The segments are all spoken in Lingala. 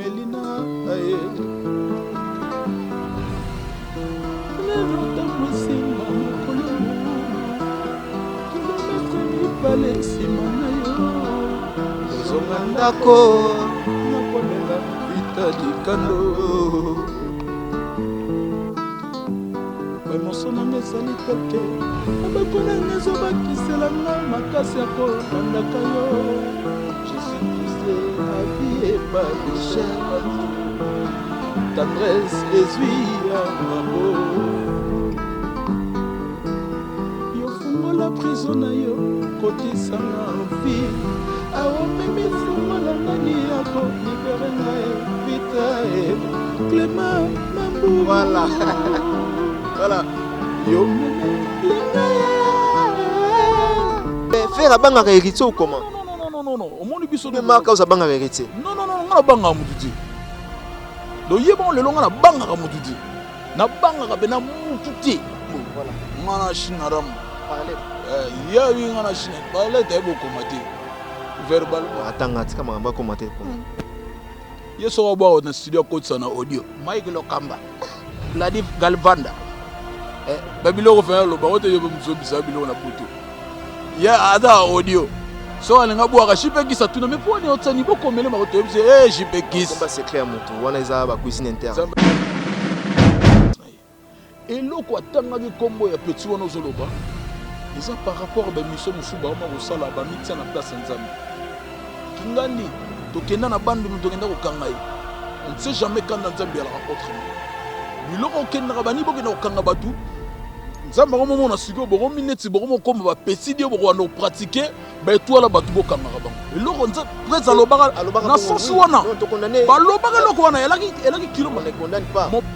Melina aye Lelo tambwisinga mokolo Kilometre mibale nsima na yo Kozonga ndako nakolela Vita Dikando Emotion nanga ezali telke Mobeko nanga ezobakisela nga makasi ya kolandaka yo Je suis poussé à vie par Michel Tendresse ezwi ya mabo Yo fungola prison na yo kotisa nga vie Aomemi fungola nani ako libere ngai vita e Clément Mambu Voilà. Voilà. Yo meme linga ye. Mais Ferre abangaka héritier ou comment? Non non non non non non. Omoni biso Mais Marc House abangaka héritier. Non non non, nga nabangaka mutu te. Donc ye bongo lelo nga nabangaka mutu te. Nabangaka pe na mutu te. Voilà. Nga na Chine Rambo. Parler. Eh, ya wi nga na Chine. Ba lettre ebokoma te. Verbalement. Atanga tika makambo akoma te. Ye soko abwaka na studio akotisa na audio. Mike Lokamba. Vladif Galvanda. Eh, ba biloko fana loba ote yo mzobisa biloko na poto. Ya aza audio. So alinga bwaka JP Kis atuna mais poni otsani bokomele mako toyebisi eh JP Kis. Komba secret ya moto wana eza ba cuisine interne. Eloko atangaki kombo ya petit wana ozoloba eza par rapport ba emission mosusu baoma kosala bamitia na place ya Nzambe. Kingandi tokenda na Bandundu tokenda kokanga ye. On ne sait jamais kanda Nzambe alaka autrement. Biloko okendaka bani bokenda kokanga bato Nzambe akomomona sikoyo bokomi neti bokomokoma ba petit dio bokobanda kopratiquer ba etoile bato bokangaka bango eloko nza prese alobaka na sens wana balobaka eloko wana elaki elaki kilo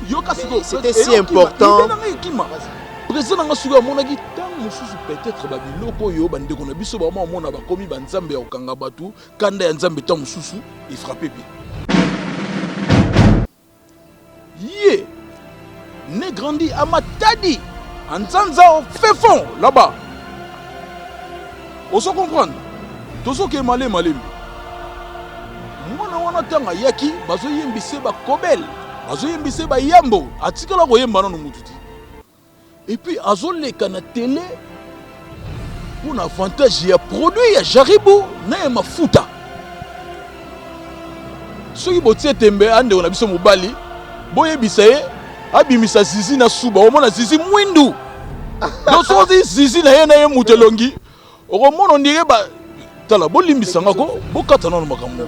yoka sikoyo c'était si important nanga ekima président nanga sikoyo amonaki ntango mosusu peut-être babiloko oyo bandeko na biso bakoma omona bakomi banzambe ya kokanga bato kanda ya nzambe ntango mosusu efrappe bien Ye ne grandi à Matadi, à Nzanza au fin fond là-bas. Ozo comprendre? Tozo ke malé malembe. Mwana wana tanga ayaki bazoyembise ba kobel, bazoyembise ba yambo, atikala koyemba nanu mutu te. Et puis azoleka na tele mpo na avantage ya produit ya jaribu na ya mafuta. Soki botie tembe andeko na biso mobali, boyebisa ye abimisa zizi na suba, omona zizi mwindu. Donc soki zizi na ye na ye moto elongi, okomona ondire ba tala, bolimbisa nga ko, bokata nano makambo.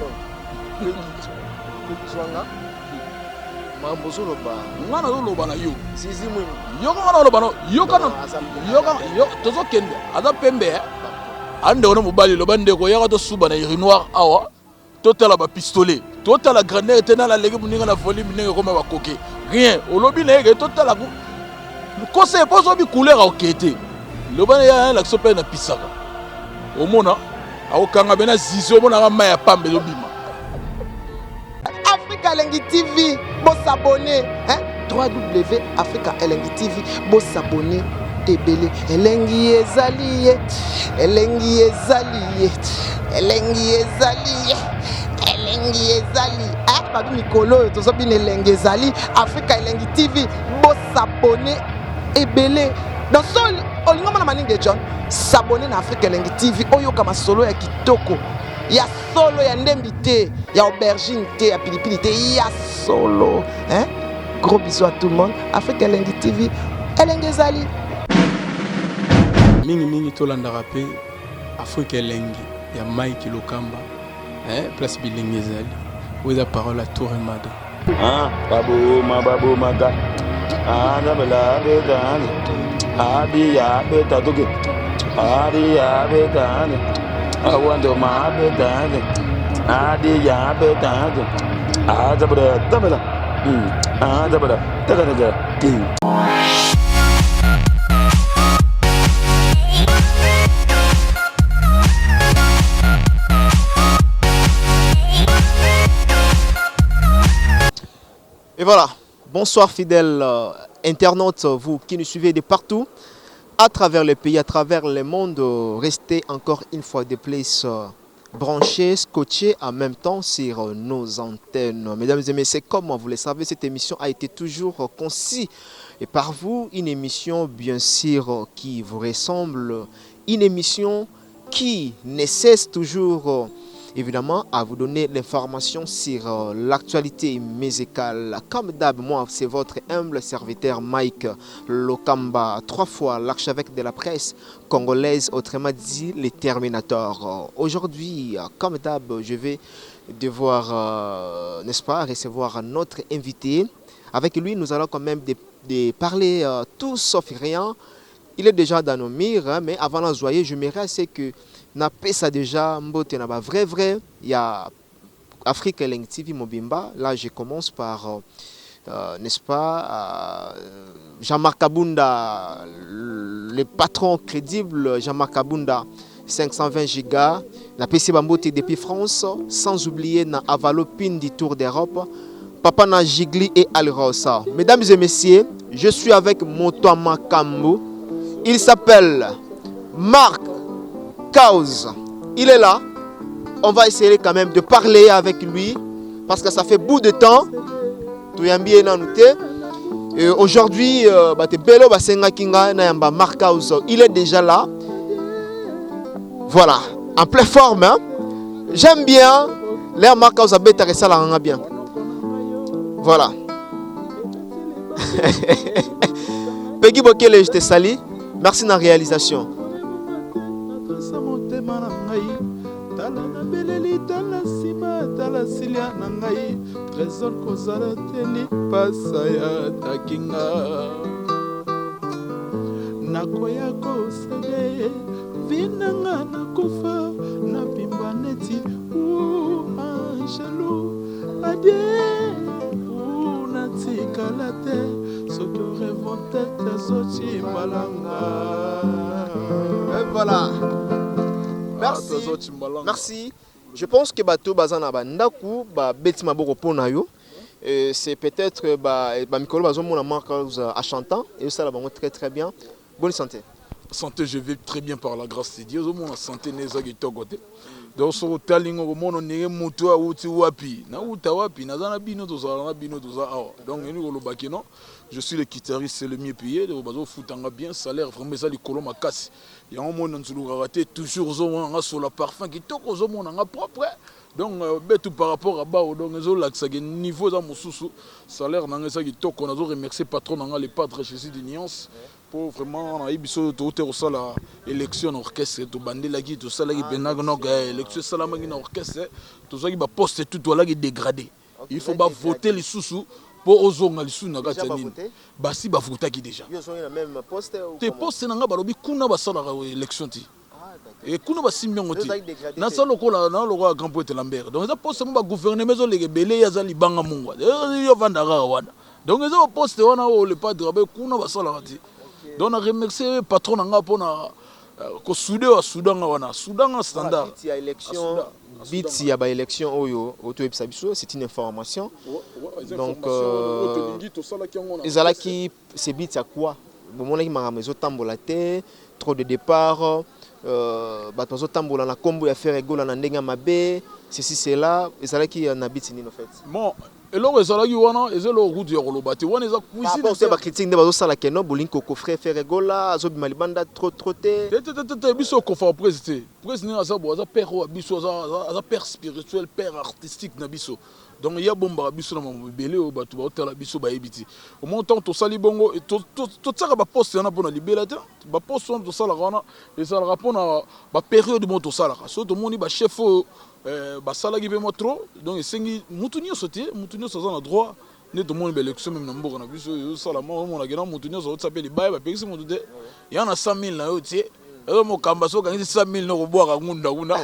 Mambo ozoloba. Nga nazoloba na yo. Zizi mwindu. Yoka nga nazoloba na yoka na yoka yo tozokende aza pembe eh. Andeko na mobali loba ndeko yaka tosuba na urinoir awa totala ba pistolet totala grandeur te nala leki moninga na volume ndenge ekoma bakoke rien olobi na ye ke totala kosa ye mpo ozobi couleur aoke te loba na ye alakisa mpe na pisaka omona akokanga bena zizi omonaka mai ya pamba ezobima. Africa Elengi TV, bo s'abonner hein 3W Africa Elengi TV, bo s'abonner ebele. Elengi ezali ye, elengi ezali ye, elengi ezali ye, elengi ezali hein babi mikolo oyo tozobina elengi ezali Africa Elengi TV, bo s'abonner ebele. Dans sol olingo mona maninge John, s'abonner na Africa Elengi TV oyoka masolo ya kitoko ya solo ya ndembi te ya aubergine te ya pilipili te ya solo hein? Gros bisous à tout le monde. Afrique Elengi TV, elengi ezali. Mingi mingi tolandaka pe Afrique Elengi ya Mike Lokamba eh, place bilengi ezali oyo eza parole ya Toure Mado. Ah, baboma babomaka ah, nzambe abeta abi abeta toke adi abeta awandoma abeta adi abeta ah, nzambe nzambe ah, nzambe taka taka Et voilà, bonsoir fidèles internautes, vous qui nous suivez de partout, à travers le pays, à travers le monde, restez encore une fois de plus Branchés, scotchés en même temps sur nos antennes. Mesdames et messieurs, comme vous le savez, cette émission a été toujours conçue et par vous, une émission bien sûr qui vous ressemble, une émission qui ne cesse toujours évidemment à vous donner l'information sur l'actualité musicale. Comme d'hab, moi, c'est votre humble serviteur Mike Lokamba, trois fois l'archevêque de la presse congolaise, autrement dit le Terminator. Aujourd'hui, comme d'hab, je vais devoir, n'est-ce pas, recevoir notre invité. Avec lui, nous allons quand même de parler tout sauf rien. Il est déjà dans nos mires, hein, mais avant d'envoyer, je me c'est que napesa déjà mbote na ba vrai vrai ya Afrique Elengi TV mobimba. Là, je commence par, n'est-ce pas, Jean-Marc Kabunda, le patron crédible, Jean-Marc Kabunda, 520 gigas, napesi bambote depuis France, sans oublier na Avalo Pindi Tour d'Europe, Papa na Gigli et Alrosa. Mesdames et messieurs, je suis avec Motoama Kambo. Il s'appelle Marc Cause. Il est là. On va essayer quand même de parler avec lui parce que ça fait bout de temps. Toyambi ye nanu te. Et aujourd'hui, bato ebele basengaki nga nayamba Marc House. Il est déjà là. Voilà, en pleine forme, hein. J'aime bien l'air Marc House abeta ça la bien. Voilà. Peggy Bokele, je te salue. Merci de la réalisation. Motema na ngai, tala nabeleli, tala nsima, tala silia na ngai, Trésor, kozala te lipasa ya takinga, nakoya kosede vi nanga, nakufa nabimba neti angelu adie natikala te soki orevolte te azocimbalanga. Et voilà. Merci. Merci. Je pense que bato baza na bandaku babeti maboko mpo na yo. C'est peut-être ba mikolo bazomona Marc House en chantant et ça bango très très bien. Bonne santé. Santé, je vais très bien par la grâce de Dieu. Ozomona santé ne eza kitoko te. Donc soki otali ngo, komona ndenge motu awuti wapi, nauta wapi, naza na bino, tozala na bino, toza awa. Donc eni kolobaki non, je suis le guitariste, c'est le mieux payé. Donc bazofutanga bien, salaire vraiment eza likolo makasi. Yango mona nzulukaka te, toujours ozomona nga sola parfum kitoko, ozomona nga propre. Donc betu par rapport à bao, donc ezolakisaka niveau eza mosusu. Salaire nanga eza kitoko. Nazo remercier patron nanga, le Padre Jésus de Nuance, po vraiment nayebi biso touti kosala élection na orchestre, tobandelaki, tosalaki mpenza donc élection esalamaki na orchestre, tozwaki baposte tout, toalaki dégradé, il faut bavote lisusu mpo ozonga lisusu na kati ya nini. Basi bavotaki déjà te. Poste na nga, balobi kuna basalaka élection te e kuna basimbi yango te. Naza lokola na lokola grand poète Lambert. Donc eza poste mo bagouvernement ezoleka ebele, ye aza libanga mungwa, yo vanda kaka wana. Donc eza baposte wana oyo le Padre abe kuna basalaka te. Donc na remercier patron na nga mpona kosude oyo asudanga wana, asudanga standard. Ya élection, but ya baélection oyo otoyebisa biso, c'est une information. Donc ezalaki c'est but ya quoi? Bomonaki makambo ezotambola te, trop de départ, bato bazotambola na nkombo ya Ferre Gola na ndenge ya mabe, ceci cela. Ezalaki na but nini en fait? Bon, eloko ezalaki wana eza eloko kutu ya koloba te, wana eza cuisine. Bacritique nde bazosala keno bolingi kocoffrer Ferre Gola, azobima libanda trop trop te. Te te te te, biso okofa prese te. Prese ndenge aza bo, aza père oyo ya biso, aza père spirituel, père artistique na biso. Donc ye abombaka biso na mambo ebele oyo bato baotala biso bayebi te. Omoi ntango tosali bongo, totiaka baposte wana mpona libela te. Baposte wana tosalaka wana ezalaka mpona bapériode moko tosalaka. So tomoni bachef oyo basalaki mpe mwa trop, donc esengi mutu nyonso te, mutu nyonso aza na droit. Nde tomoni baélection même na mboka na biso oyo ezosalama, omonake na mutu nyonso aotisa mpe libaya, bapekisi mutu te. Ya na 100 000 na yo tie, ezo mokamba so okangisi 100 000 na kobwaka ngunda kuna,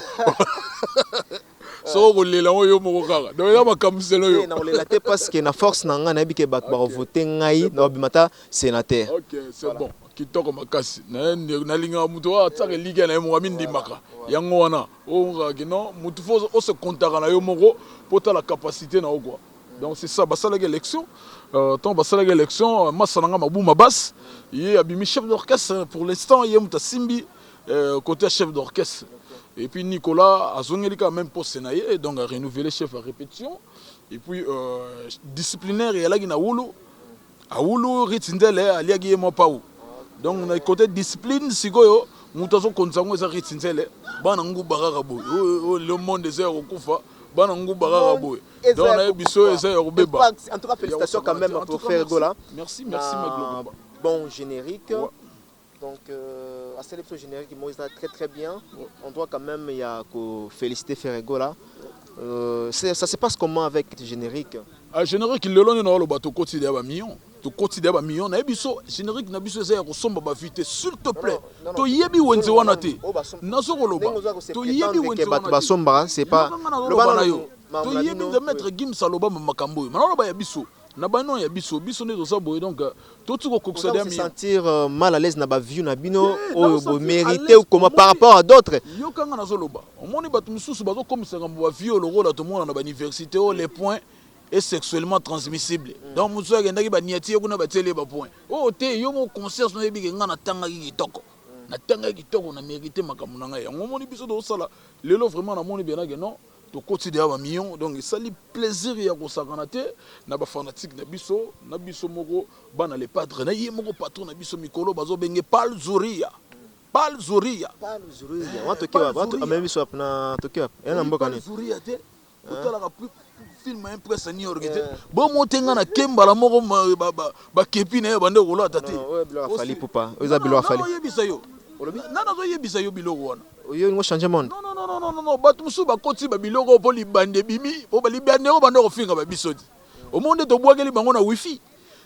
soko kolela ngo yo moko kaka. Donc eza makambo selo yo. Nakolela te parce que na force na ngai nayebi ke bato bakovote ngai na babima ta sénateur. Ok, c'est bon, kitoko makasi. Nalingaka moto oyo atiaka elikya na ye moko, amindimaka. Yango wana okaki non, motu faut ose kontaka na yo moko mpo tala capacité na yo quoi. Donc c'est ça, basalaki élection. Ntango basalaki élection, masa na nga Mabuma Bas, ye abimi chef d'orchestre. Pour l'instant ye moto asimbi côté ya chef d'orchestre. Et puis Nicolas azongeli kaka même poste na ye, donc a renouveler chef à répétition. Et puis disciplinaire eyalaki na Wulu, awulu Rit Nzele aliaki ye mwa pau. Donc na côté discipline sikoyo, moto azokonza yango eza Rit Nzele. Bana nguba kaka boye, oyo le monde eza ya kokufa, bana nguba kaka boye. Donc nayebi biso eza ya kobeba. En tout cas, félicitations quand même pour Ferre Gola. Merci, merci, Maglo. Bon générique. Donc, à cette générique, moi, très très bien. On doit quand même y a féliciter Ferre Gola. Ça se passe comment avec le générique? Ah, générique lelo nde naoloba, tokoti deya bamillion, tokoti deya bamillion. Nayebi so générique na biso eza ya kosomba bavues te, s'il te plaît. Toyebi wenze wana te, nazo koloba toyebi wenze. Bato basombaka, c'est pas Loba na yo, toyebi nde Maître Gims aloba makambo oyo. Mana oloba ya biso na bano ya biso, biso nde toza boye. Donc toti kokokisa deya sentir mal à l'aise na bavues na bino oyo bomérité ou comment par rapport à d'autres? Yokanga, nazoloba, omoni bato mosusu bazokomisaka bavues oyo lokola tomona na bauniversité oyo, les points est sexuellement transmissible. Donc mosusu akendaki, baniati ye kuna, batieli ye bapoint oyo te. Yo mo conscience noyebi ke ngai natangaki kitoko, natangaki kitoko, na mérité makambo na ngai. Yango omoni biso tozosala lelo. Vraiment namoni benake non, tokoti deya bamillion. Donc esali plaisir ya kosakana te na bafanatike na biso, na biso moko bana le padre, na ye moko patron na biso. Mikolo bazobenge Pal Zuria, Pal Zuria. Zuria te, otalaka film ya presse ya New York te, bomo te. Nga na kembala moko bakepi na ye bande kolata te. Oyebisa yo, nana azoyebisa yo biloko wana. Oyo changer monde. Non, non, non, non, non, bato mosusu bakoti babiloko mpo libandi ebimi, mpo libandi yango banda kofinga babiso te. Omoni nde tobwakeli bango na wifi.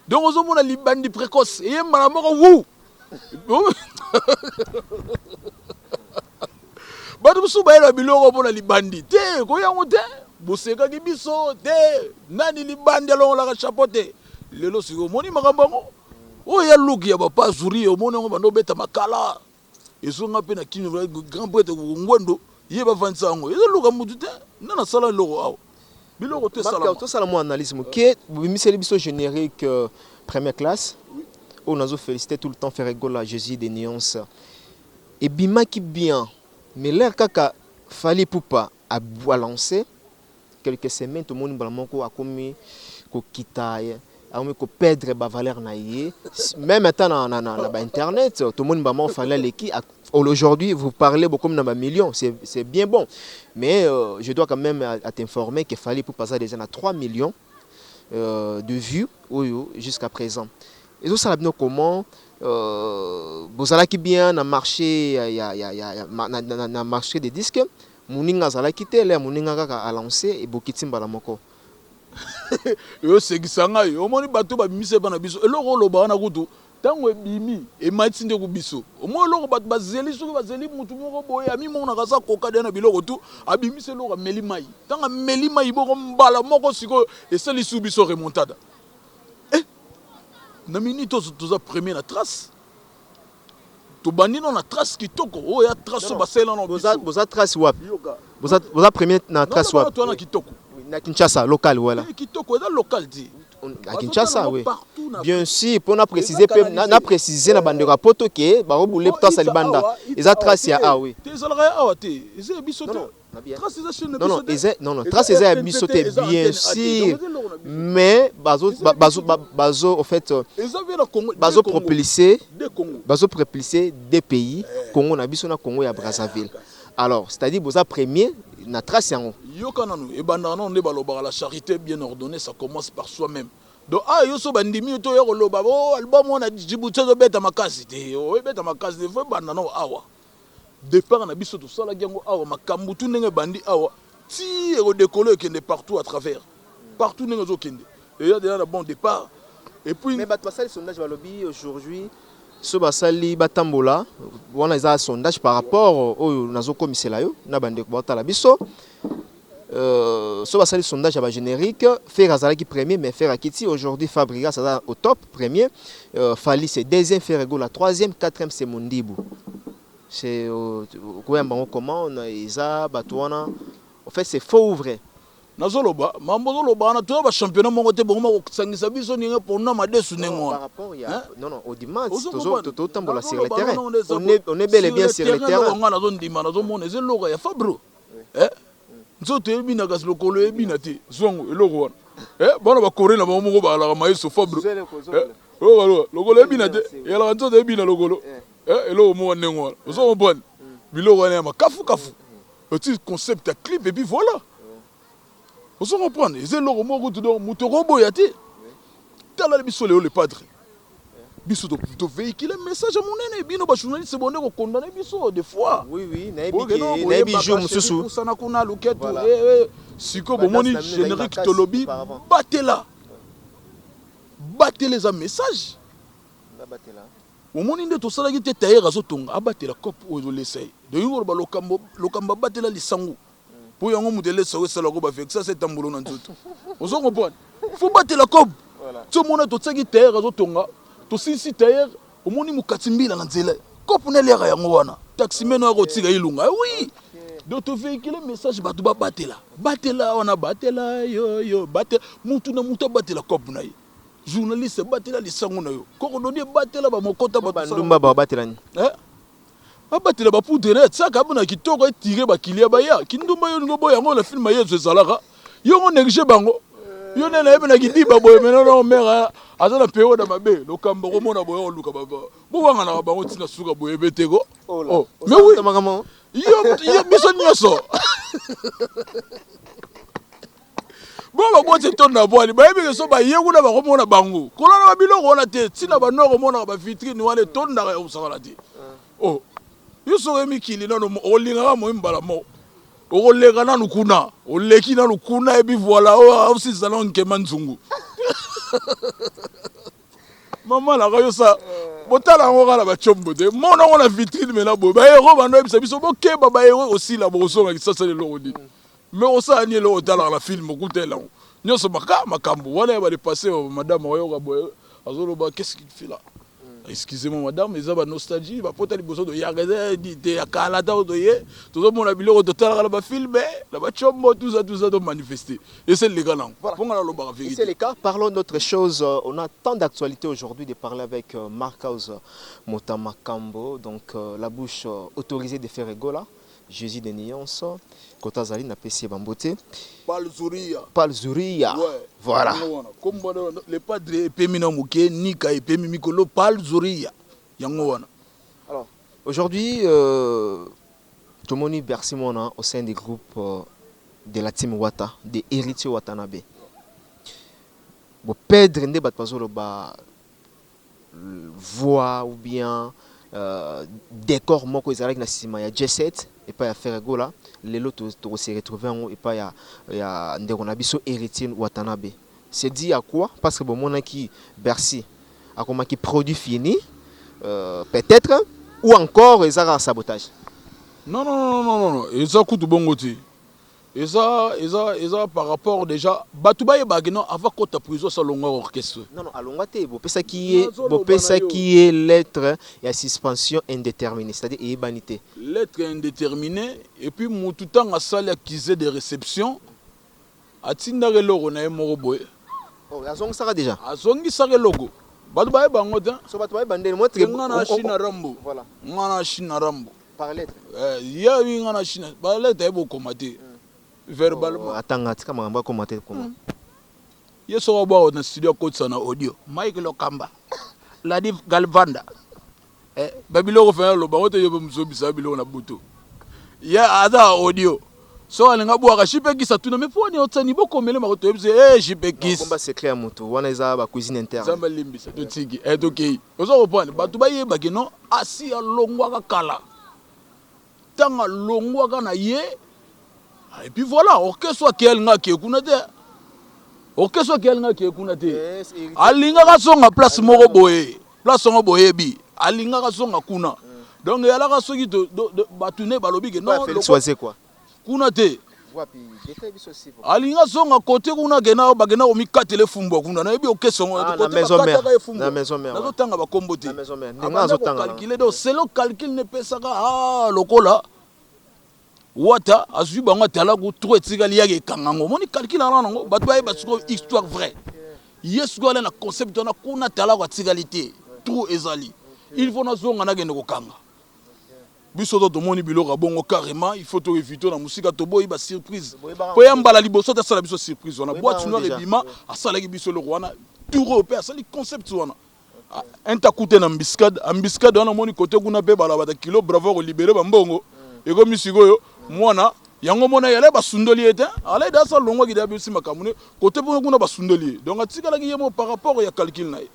Donc ozomona libandi précoce eyembana moko wu. Bato mosusu bayela biloko mpona libandi te, koyango te. Bosekaki biso te, nani libandi alongolaka chapeau te. Lelo sikoyo omoni makambo yango oyo ya luki ya bapa Zuri, omoni yango bando obeta makala, ezonga mpe na kino grand prêtre Ngwendo ye bavandisa yango. Ezoluka mutu te, nde nasala eloko awa, biloko te. Esalama, tosala mwa analyse moke. Bobimiseli biso générique première classe oyo nazo féliciter tout le temps Ferre Gola. Jésus de nuance ebimaki bien, mais l'air kaka Fally Ipupa alancé quelques semaines, tomoni mbala moko akomi kokita, akomi koperdre bavaleur na ye. Même ata na bainternet, tomoni mbala moko Fally aleki. Aujourd'hui, vous parlez beaucoup dans millions, c'est bien bon, mais je dois quand même à t'informer que Fally Ipupa aza déjà na 3 millions de vues oyo jusqu'à présent. Ezosala bino comment? Bozalaki bien na marché ya na marché des disques, moninga azalaki te. Le moninga kaka alancé, ebokiti mbala moko. Eyosekisa ngai, omoni bato babimisa epa na biso eloko oloba wana. Kutu ntango ebimi, ematisi nde ku biso. Omoni eloko bato bazeli, soki bazeli mutu moko boye amimonaka aza koka de na biloko tu, abimisi eloko, ameli mai. Ntango ameli mai boko mbala moko, sikoyo esali su biso remontada. Eh, na minute oyo toza premier na trace. Tobandi no na trace kitoko oyo ya trace oyo basalela no. Boza trace wapi? Boza premier na trace wapi? Towana kitoko. Na Kinshasa local, voilà. Kitoko eza local te. À Kinshasa, oui, bien sûr. Mpona préciser mpe na préciser na bandeko ya poto ke bakobule trace ya libanda, eza trace ya a, oui. Te, ezalaka ya awa te, eza ya biso te. Trace eza chaîne. Non, non, eza, non, non, trace eza ya biso te, bien sûr, mais bazo au fait eza bien na Congo. Bazo propulser, bazo propulser deux pays, Congo na biso na Congo ya Brazzaville. Alors, c'est-à-dire boza premier na trace yango. Yoka nanu, ebandaka nano nde balobaka, la charité bien ordonnée, ça commence par soi-même. Donc ah, yo so bandimi to ya koloba o album wana Djibouti ezobeta makasi te, oyebeta makasi te, faut ebanda nano awa. Départ na biso, tosalaki yango awa. Makambo tu ndenge ebandi awa ti ekodekolo, ekende partout, à travers partout ndenge ezokende, eya déjà na bon départ. Et puis mais bato basali sondage, balobi aujourd'hui so basali batambola wana, eza sondage par rapport oyo nazokomisela yo na bandeko baotala biso. So basali sondage ya bagénérique, Ferre azalaki premier, mais Ferre akiti. Aujourd'hui Fabregas aza au top premier, Fally c'est deuxième, Ferre Gola troisième, quatrième c'est Mondibu. C'est koyamba yango comment eza bato wana? En fait, c'est faux ou vrai? Nazoloba mambo ozoloba wana, toya ba championnat moko te, bongo bakosangisa biso ndenge pona madesu ndenge Par wana. rapport ya Hein? non non audimat, Ozo tozo comprendre? totambola sur le Nazoloba terrain. non, non, eza On est bel et bien sur le eloko terrain. nga nazondima, nazomona eza eloko ya Fabro. Eh? Nzoto ebina kasi lokolo ebina te. Zwango eloko wana. Eh, bana bakore na bango moko balaka mayeso Fabro. Eh, oyo baloba, lokolo ebina te, eyalaka nzoto ebina lokolo. Eh, eloko moko ndenge wana. Ozo comprendre? Biloko wana ya makafu kafu. Oti concept ya clip et puis voilà. Ozo comprendre? Eza eloko moko kutu donc moto okoboya te. Tala biso lelo le padre. Biso to, to véhiculer message ya monene, bino ba journaliste bonde ko condamner biso des fois. Oui, nayebi Boke ke no, nayebi boyembaka jour chéri mosusu. pusana kuna luketu. Voilà. Eh, eh. Siko Ba danse bomoni na bino ezalaki générique makasi tolobi auparavant. batela. Batela eza message. Nabatela. Omoni nde tosalaki te tailleur azotonga abatela cope oyo ezolesa ye. Donc yingo loba lokambo lokambo abatela lisangu. Po yango moto elesa oyo esalaka ba vexas etambolo na nzoto. Ozo comprendre? Faut batela cope. Voilà. Ti omona totiaki tailleur azotonga, tosilisi tailleur, omoni mokati mbila na nzela. Cope na eliaka yango wana. Taximen oyo akotika ilunga. Eh oui. Donc to véhiculer message bato babatela. Batela wana batela yo yo batela mutu na mutu abatela cope na ye. Journaliste batela lisango na yo. Koko dodi batela ba mokota bato sala. Bandumba ba batela ni. Eh? Abatela ba poudre na tiaka abona kitoko etire ba kilia baya. Kindumba yo lingo boya yango na film ya Yezu ezalaka. Yo ngo néglige bango. Yo nde nayebi na kidiba boye mais non non mère aza na periode ya mabe. Lokambo komona boye oluka ba. Bowanganaka bango ntina suka boye bete ko. Oh, mais oui. Makambo. Yo, yo biso nyonso. Bongo baboti etonda na bwali, bayebi ke so baye kuna bakomona bango. Kolanda ba biloko wana te, ntina ba nord omonaka ba vitrine wana etondaka ya kosakana te. Oh, yo soki oye mikili nano olingaka moi mbala moko. Okoleka nanu kuna, oleki nanu kuna epi voilà, oyo osilisa nanu nkema nzungu. Mama naka yo sa botala yango kaka na bacombo te, mona yango na vitrine mena boye ba héros bando yebisa biso bokeba ba héros osila bokosonga kisasa leloko nini. Mais osala nini eloko otalaka na film okutela yango nyonso maka makambo wana ya bale passé madame oyoka boye azoloba qu'est-ce qu'il fait là. Excusez-moi madame, eza ba nostalgie bapota liboso toyaka eza te ya kala ntango toye tozomona biloko totalaka na bafilme na bacombo tout ça tout ça to manifester et c'est le cas nango mpo nga nalobaka Et c'est vérité. le cas. Parlons d'autre chose. On a tant d'actualités aujourd'hui de parler avec Marc House Motamakambo, donc la bouche autorisée de Ferre Gola, Jésus de Nuance, Kota Zali na PC Bambote, Palzuria. Palzuria. Ouais. Voilà. Yango wana. Kombo wana, le padre epemi na moke, Nika epemi mikolo, Palzuria. Yango wana. Alors, aujourd'hui, Tomoni Bercy Mwana au sein du groupe de la team Wata, de Héritier Watanabe. Bon, Pedre nde bato bazoloba voix ou bien décor moko ezalaki na nsima ya J7 epai ya Ferre Gola, lelo tokose retrouver yango epai ya ndeko na biso Héritier Watanabe. C'est dit à quoi? Parce que bomonaki Bercy akomaki produit fini, peut-être, ou encore ezalaka sabotage. Non, non, non, non, non, non, eza kutu bongo te. Eza, eza, eza par rapport déjà bato bayebaki non avant kota prison asalonga orchestre. Non, non, alongwa te, bopesaki ye, Nazoloba na bopesaki yo. ye lettre ya suspension indéterminée, c'est-à-dire eyebani te. Lettre indéterminée et puis mutu ntango asali accusé de réception atindaka eloko na ye moko boye. Oh, azongisaka déjà. Azongisaka eloko. Bato bayeba yango te. So bato bayeba ndeni, moi, très Nga na Chine Rambo. Voilà. Nga na Chine Rambo. Par lettre. Eh, ya wi nga na Chine. Ba lettre ebo koma te. Verbalement. Oh, atanga tika makambo akoma te koma. Ye soko abwaka na studio akotisa na audio. Mike Lokamba. Ladi Galvanda. Eh, ba biloko fana loba ngo te yo pe mozobisa biloko na butu. Ya aza audio. So alinga bwaka jipekisa tuna mais poni otsani bokomele mako toyebisa eh jipekisa. Bomba secret ya moto wana eza ba cuisine interne. Nzambe alimbisa totiki eh tokei. Ozo comprendre bato bayebaki non asi alongwaka kala. Ntango alongwaka na ye et puis voilà orchestre akei alinga akei kuna te. Orchestre akei alinga akei kuna te. Yes, héritier. Alingaka zonga place moko boye. Place yango boyebi. Alingaka zonga kuna. Donc eyalaka soki bato ne balobi ke non, Félix loko- Wazekwa. kuna te. Wapi détail biso si. Alinga zonga kote kuna kena bakenda komikatela efumbwa kuna nayebi orchestre yango Ah, na kote maison mère. bakataka efumbwa. Na maison mère, ouais. Nazotanga bakombo te. Na maison mère. Ndenge Abanda azotanga na. kokalkule donc selon calcul nepesaka ah lokola. Wata azwi bango atalaku trop etikali yake ekanga yango. Omoni calcul ala nango bato bayeba sikoyo histoire vraie. Ye sikoyo ala na concept wana kuna atalaku atikali te. Trop ezali. Il faut nazonga nakende kokanga. Biso to tomoni biloko ya bongo carrement il faut to eviter na musika toboyi ba surprise. Po ya mbala liboso te asala biso surprise wana. Boîte noire ebima asalaki biso eloko wana. Tour oyo pe asali concept wana. Un takute na embuscade, embuscade wana omoni kote kuna pe balabata kilo bravo ko libere ba mbongo. Ekomi sikoyo mwana yango mona yale basundoli ye te alai da asa longwaki da bisi makambo ne kote mpe kuna basundoli ye donc atikalaki ye moko par rapport ya calcul na ye.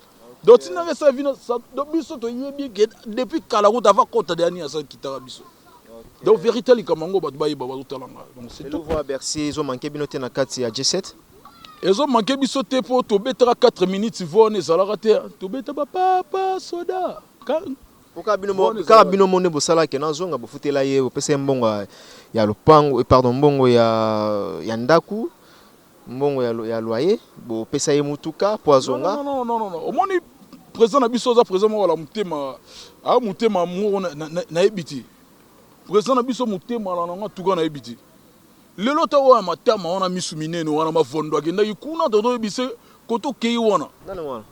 Donc tina nga esa vino donc biso toyebi ke depuis kala kuta ava kota de ani asa kitaka biso. Donc vérité likambo yango bato bayeba bazotala nga. Donc c'est tout. Voix Bercy ezo manquer bino te na kati ya G7? Ezo manquer biso te po tobetaka 4 minutes voix wana ezalaka te. Tobeta ba papa soda. Kaka bino kaka bino mo nde bosala ke nazonga bofutela ye bopesa ye mbongo ya lopango pardon mbongo ya ya ndaku Mbongo ya loyer bo pesa ye mutuka po azonga. Non non non non omoni president na biso aza president moko la mutema a mutema moko nayebi te president na biso mutema la nanga tuka nayebi te lelo ta oyo matama wana misu minene wana mavondo akendaki kuna toto yebise koto okei wana nani wana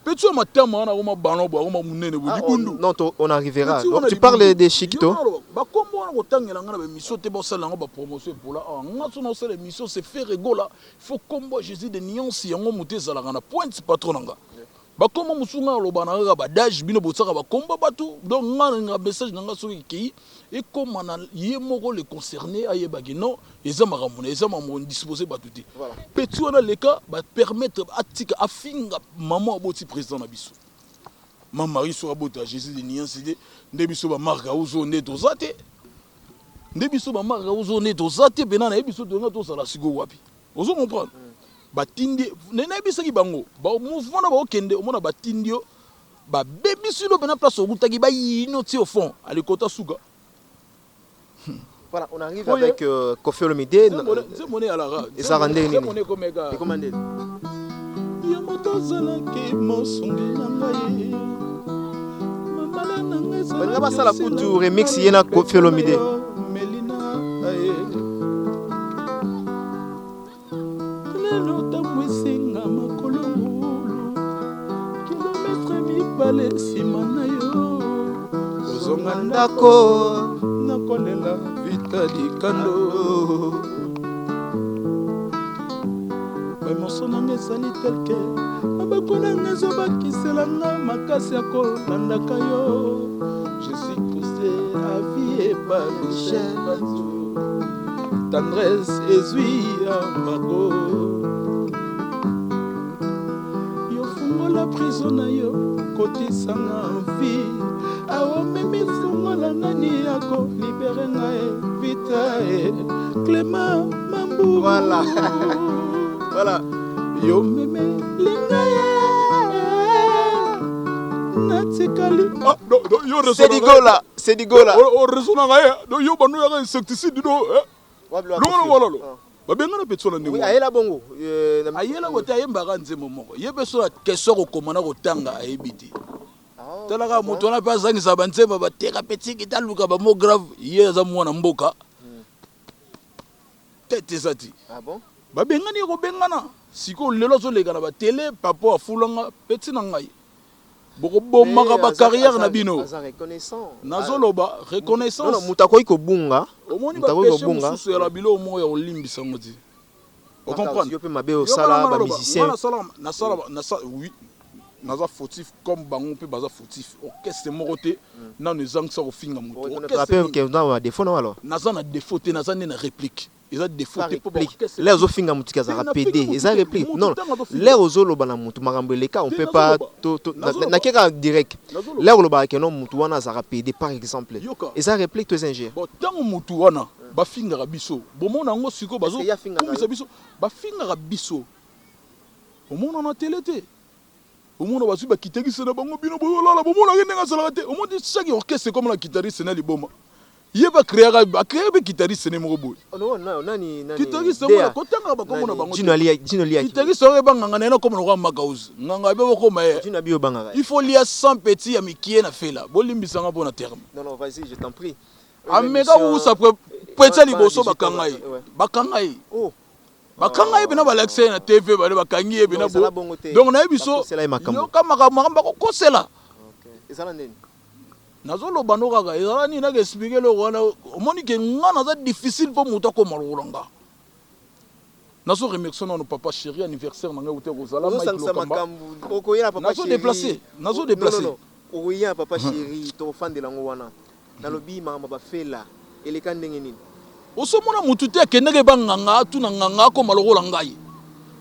Petit oyo matama wana akoma ballon boye akoma munene boye libundu. Non to on arrivera. Donc tu parles de Chikito. Ba kombo wana kotangela nga na ba emission te bosala yango ba promotion epola awa nga so naosala emission c'est Ferre Gola faut kombo ya Jesus de nuance yango moto ezalaka na pointe patron na nga. Ba kombo mosusu nga naloba na kaka ba dage bino botiaka ba kombo batu donc nga nga message na nga soki ekei ekoma na ye moko le concerné ayeba ke non Eza makambo na eza makambo indispose batu te. Petit wana leka ba permettre atika afinga maman aboti president na biso. Ma Marie soki abota Jesus de nuance te nde biso ba Marc Auzo nde toza te. Nde biso ba Marc Auzo nde toza te pena na biso tolinga tozala sikoyo wapi. Ozo comprendre? Batindi nayebisaki bango ba mouvement na bakokende omona batindi yo babebisi yo pena place okutaki bayino ti au fond alikota suka. Voilà, on arrive avec Koffi Olomide. Nzembo ne alaka. Ezalaka ndenge nini? Nzembo ne ekomeka. Ekoma ndenge. Yo moto ozalaki mosungi na ngai. Mamala na ngai ezalaki. Balinga basala kutu remix ye na Koffi Olomide. Melina aye. Lelo tambwisi nga makolo ngulu kilometre mibale nsima na yo kozonga ndako nakolela vita likando baemotion na nga ezali telke maboko na nga ezobakisela nga makasi ya kolandaka yo je suis poussé à vie epa Michel Banzo Tendresse ezui embargo Yo fungola prison na yo kotisa nga vie Awa omemi fungola nani ako libere nga e Vita e Clement Mambu Voilà Voilà Yo meme linga ye natikali ah, no, no, yo Sedigola Sedigola o raisonnaka ye donc yo bando yaka insecticide do eh? Longola walalo ah. Babengana mpe tsola ndenge ayela bongo ayela bote ayembaka nzembo moko ye mpe sola question kokoma na kotanga ayebi te ah, talaka moto wana mpe azangisa banzembo bateka mpe tiki taluka bamo grave ye aza mwana mboka tete eza te ah bon? Babengani ye kobengana sikoyo lelo azoleka na batele papa afulanga peti na ngai Bokobomaka ba carrière na bino. Nazoloba reconnaissance. Moto akoki kobunga. Omoni ba peche mosusu ya biloko moko ya kolimbisa yango te. O comprendre? Yo pe mabe osala ba musiciens. Nasala nasala nasala oui. Naza fautif comme bango pe baza fautif. Orchestre moko te nanu ezangisa kofinga moto. Orchestre nini? Na défaut na alors? Naza na défaut te, naza nde na réplique. Eza défaut te po ba orchestre. Lere ozofinga mutu ke azalaka pede eza réplique non lere ozoloba na mutu makambo eleka on peut pas nake kaka direct lere olobaka ke non mutu wana azalaka pede par exemple eza réplique to eza injure. Bon tango mutu wana bafingaka biso bomona yango sikoyo bazo kumisa biso bafingaka biso omona na tele te omona bazwi ba guitariste na bango bino bozolala bomonaka ndenge azalaka te omoni chaque orchestre ekoma na guitariste na liboma Ye ba creaka ba crea pe guitariste ne moko boye. Oh non non nani nani. Guitariste ngo ko tanga ba kombo na bango. Gino alia Gino lia. Guitariste oyo ba nganga na koma lokola Makauz. Nganga be bokoma ye. Gino abi obangaka. Il faut lia 100 petits ya mikie na fela. Bolimbisa nga pona terme. Non non vas-y je t'en prie. Ameka wusa pre Petit ya liboso bakanga ye, bakanga ye. Oh. Bakanga ye pena, balakisa ye na TV, bale bakangi ye pena. Donc nayebi so yoka makambo, makambo bakokosela. Nazoloba no kaka ezala nini, naka expliquer eloko wana. Omoni ke nga naza difficile mpo moto akoma lokola nga. Nazo remercier nano papa chéri, anniversaire na ngai ute kozala Mike Lokamba. Nazo déplacer, nazo déplacer. Okoya papa chéri, tokofandela yango wana. Nalobi makambo bafela eleka ndenge nini? Osomona motu te akendaki eba nganga, atuna nganga akoma lokola ngai.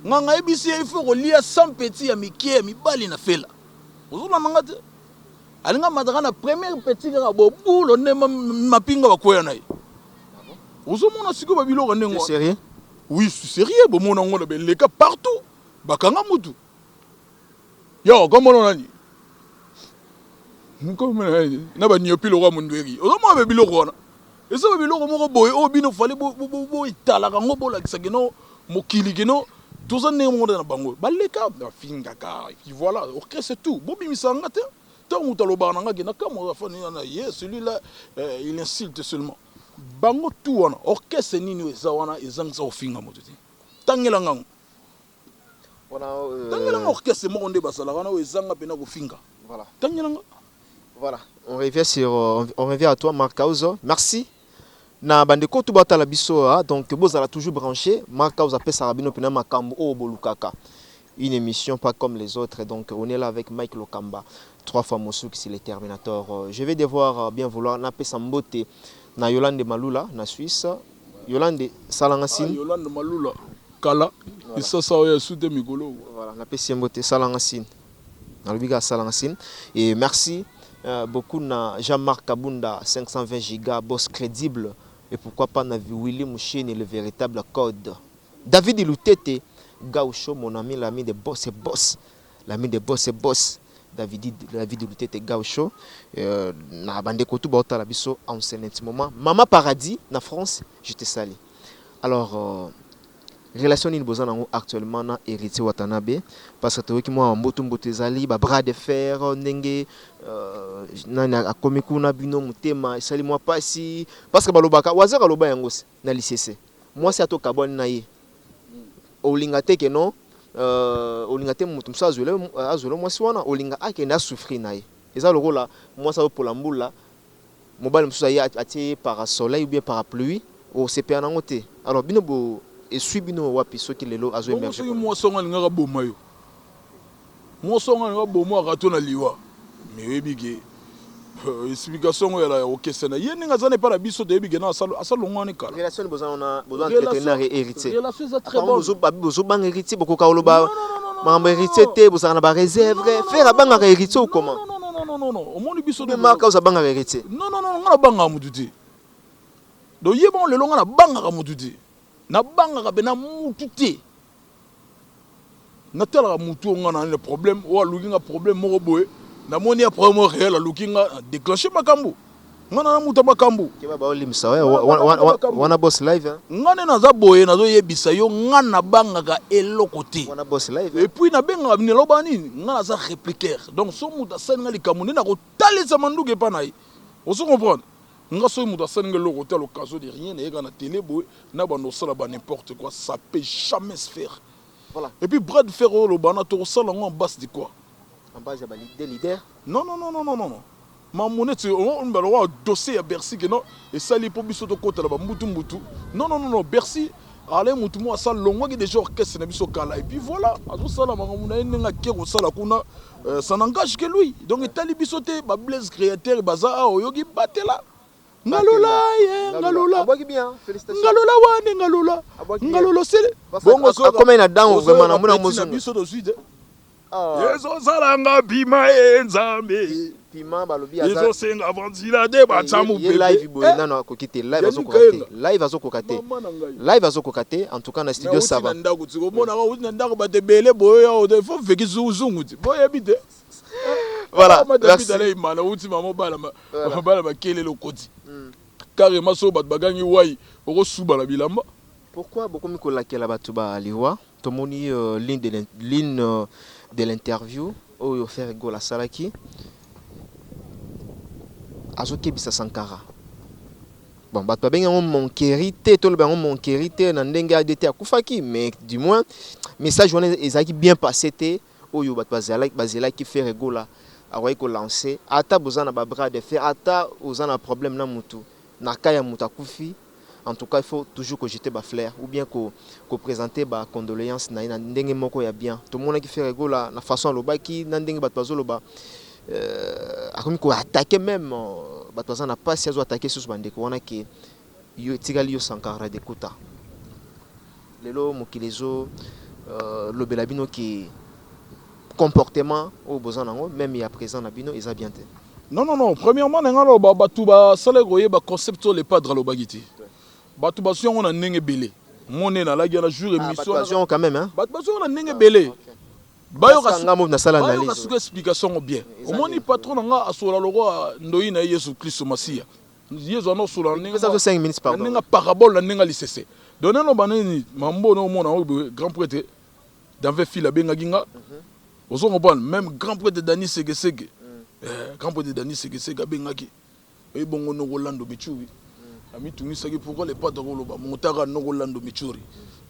Nganga ayebisi ye ifo kolia 100 petit ya mike ya mibali na fela. Ozolanda nga te? Alinga mataka na première petit kaka bobulo nde mapinga bakwea na ye. Ozomona sikoyo babiloko ndenge wana. Sérieux? Oui, suis sérieux. Bomona yango na beleka partout, bakanga mutu. Yo komona nani na baniopi lokola mondweri. Ozomona ba biloko wana, eza ba biloko moko boye oyo bino fale boetalaka yango, bolakisa keno mokili keno toza ndenge moko na bango. Baleka bafingaka, et puis voilà, orchestre tout bobimisa nga te. Ntango moto alobaka na nga ke nakamwa afani na ye, celui-là il insulte seulement bango tout wana. Orchestre nini oyo eza wana ezangisa kofinga moto te? Tangela ngango, tangelanga orchestre moko nde bazalaka wana oyo ezanga mpena kofinga. Tangelanga. Voilà, on revient à toi, Marc House. Merci. Na bandeko tout batala biso, hein, donc bozala toujours branché. Marc House apesaka bino pena makambo oyo bolukaka. Une émission pas comme les autres. Donc on est là avec Mike Lokamba, trois fois Mossouk, c'est le Terminator. Je vais devoir bien vouloir napesa mbote na Yolande Malula na Suisse. Yolande salanga Ah, signe. Yolande Malula kala esasa oyo asute mikolo. Voilà, napesi mbote, salanga signe. Nalobi kaka salanga signe. Et merci beaucoup na Jean-Marc Kabunda 520 giga boss crédible, et pourquoi pas na Willy Mouchini, le véritable code. David Lutete Gaucho, mon ami, l'ami de boss et boss. L'ami de boss et boss. David Lutete Gaucho, na bandeko tout baotala biso en ce moment. Maman Paradis na France, je te salue. Alors relation nini boza nango actuellement na Héritier Watanabe? Parce que toyoki mwa mbutu mbutu ezali ba bras de fer ndenge nani akomi kuna, bino motema esali mwa pasi, parce que balobaka wazaka aloba yango na lisese, mwasi atokabwani na ye, olinga te ke non, olinga te moto mosusu azwele mwasi wana, olinga akende asouffrir na ye. Eza lokola mwasi azopola mbula, mobali mosusu aye atie ye parasoleil ou bien parapluie, osepela nango te. Alors bino bo esui bino wapi soki lelo azo Bongo émerger? Soki mwasi wango alingaka boma yo, mwasi wango alingaka boma akato na liwa, mais oyebi ke explication yango yala ya kokesena ye ndenge aza na epai na biso, toyebi ke na asalongo wana kala. Relation boza na boza entretenir na Héritier? Relation eza très bonne. Bozobanga Héritier, bokoka koloba makambo Héritier te, bozalaka na baréserve. Frère abangaka Héritier ou comment? Non, non, non, non, non, omoni biso Marc House abangaka Héritier? Non, non, non, nga nabangaka motu te. Donc ye bongo lelo nga nabangaka motu te, nabangaka mpe mutu te. Natalaka motu oyo nga na na problème, oyo aluki nga problème moko boye, namoni ya problème oyo réel, aluki nga déclenche makambo, nga na mutu ya makambo. Keba, baolimisa wana boss live, hein? Nga nde naza boye, nazoyebisa yo, nga nabangaka eloko te. Wana boss live. Et puis nabengaka, naloba nini, nga naza répliquaire. Donc so moto asali nga likambo nde nakotalisa manduki epa na ye. Ozo comprendre nga? Soki moto asali nga eloko te, à l'occasion de rien nayeka na télé boye na bando osala ba n'importe quoi, ça peut jamais se faire. Et puis bras de fer oyo oloba wana, tokosala yango en base de quoi? En base ya ba leader. Non, non, non, non, non, non, makambo neti balokwa dossier ya Bercy ke non, esali mpo biso tokɔta na bambutu mbutu. Non, non, non, non, Bercy ale mutu moko asala longwaki déjà orchestre na biso kala, et puis voilà, azosala makambo na ye ndenge ake kosala kuna, ça n'engage que lui. Donc etali biso te. Bablaise créateur baza awa, oyoki batela ngalola ye ngalola ngalola wane ngalola ngalola sele. Bongo akomai na dango vraiment na mona mozongo biso tozwi te. Ezosalanga pima ye Nzambe. Pima balobi ezosenga ventila batya mopepe. Live boye nano akoki te, live azokoka te, live azokoka te, live azokoka te. En tout cas na studio ça va. Na ndako ti omonaka uti na ndako bato ebele boye, il faut veki zungu ti boyebi te. Voilà, merci. Imana uti mama obala makelele, okoti carrément so bato bagangi wai, okosuba na bilamba. Pourquoi bokomi kolakela bato baliwa? Tomoni ligne de l'interview oyo Ferre Gola asalaki, azokebisa Sankara. Bon, bato babengi yango moquerie te, toloba yango moquerie te na ndenge ADT akufaki, mais du moins message wana ezalaki bien passé te. Oyo bato bazelaki, Ferre Gola akoki kolancer, ata boza na babras de fer, ata oza na problème na mutu, na ka ya moto akufi, en tout cas il faut toujours kojeter bafleurs ou bien koprésenter bacondoléance na ye na ndenge moko ya bien. Tomonaki Ferre Gola na façon alobaki, na ndenge bato bazoloba, akomi koattaquer même bato baza na mpasi, azo attaquer susu bandeko wana ke yo etikali yo Sankara de Kuta. Lelo mokili ezo lobela bino ke comportement oyo boza nango, même ya présent na bino, eza bien te. Non, non, non. Premièrement, na nga loba, bato basalaki koyeba concept oyo Le Padre alobaki te. Bato bazwi yango na ndenge ebele. Mone nalaki wana jour émission. Bato bazwi quand même, hein? Bato bazwi yango na ndenge ebele. Bayoka nga mo nasala bayoka analyse. Sikoyo explication yango bien. Omoni, patron na nga asola lokwa ndoi na ye Yesu Kristo Masiya. Yesu wana osola na ndenge Pesa biso 5 minutes, na pardon. ndenge parabole, na ndenge lisese. Donc nano banini mambo na omona oyo boye, grand prêtre Danve Fil abengaki nga, ozo comprendre? Même grand prêtre Dani Sekeseke, grand prêtre Dani Sekeseke abengaki ebongo Nokolando Michuri, amitungisaki pourquoi Le Padre koloba motaka Nokolando Michuri.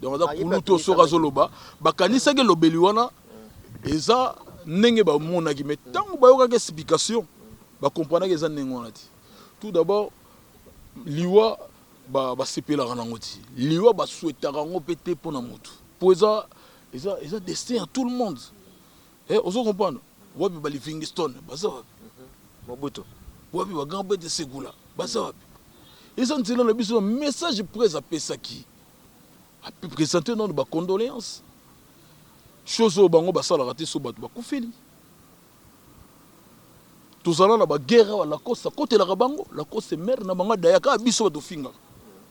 Donc aza Ah, ye mpe kulutu. Soki azoloba, bakanisaki elobeli wana eza ndenge bamonaki, mais ntango bayokaki explication, bakomprenaki eza ndenge wana te. Tout d'abord, liwa basepelaka nango ti, liwa basouhaitaka yango mpe te mpo na motu, mpo eza destin ya tout le monde. Ozo comprendre? Wapi baLivingstone? Baza wapi? Mobutu. Wapi bagrand prêtre Sekula? Baza wapi? Eza nzela na biso. Message prese apesaki, aprésente nano bacondoléance, chose oyo bango basalaka te. So bato bakufeli, tozala na baguerre awa, Lacoste akotelaka bango, Lacoste mare na bango adaya kaka biso bato ofingaka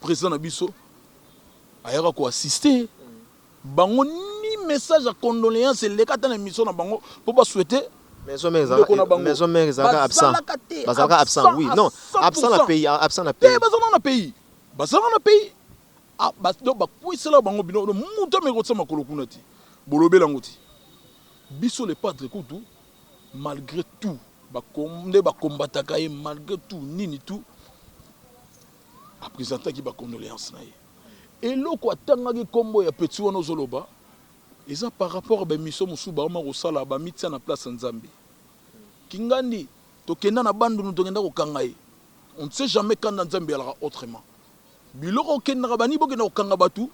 président na biso, ayaka koassister bango. Ni message ya condoléance eleka ata na émission na bango mpo basouhaite Maison mère. Ndeko na bango. Maison mère ezalaka absent. Bazalaka te. Bazalaka absent, oui, non, absent na pays, absent na te. Pays. Bazalaka na pays, bazalaka na pays. Ah, donc bakwisela bango bino moto ameki kotia makolo kuna te, bolobela yango te. Biso Le Padre kutu, malgré tout nde bakombataka ye, malgré tout nini tout, aprésentaki bacondoléance na ye. Eloko atangaki nkombo ya petit wana ozoloba eza par rapport ya baémission mosusu baoma kosala, bamitia na place ya Nzambe. Kingandi tokenda na Bandundu, tokenda kokanga ye. On ne sait jamais kanda Nzambe alaka autrement. Biloko okendaka bani, bokenda kokanga bato,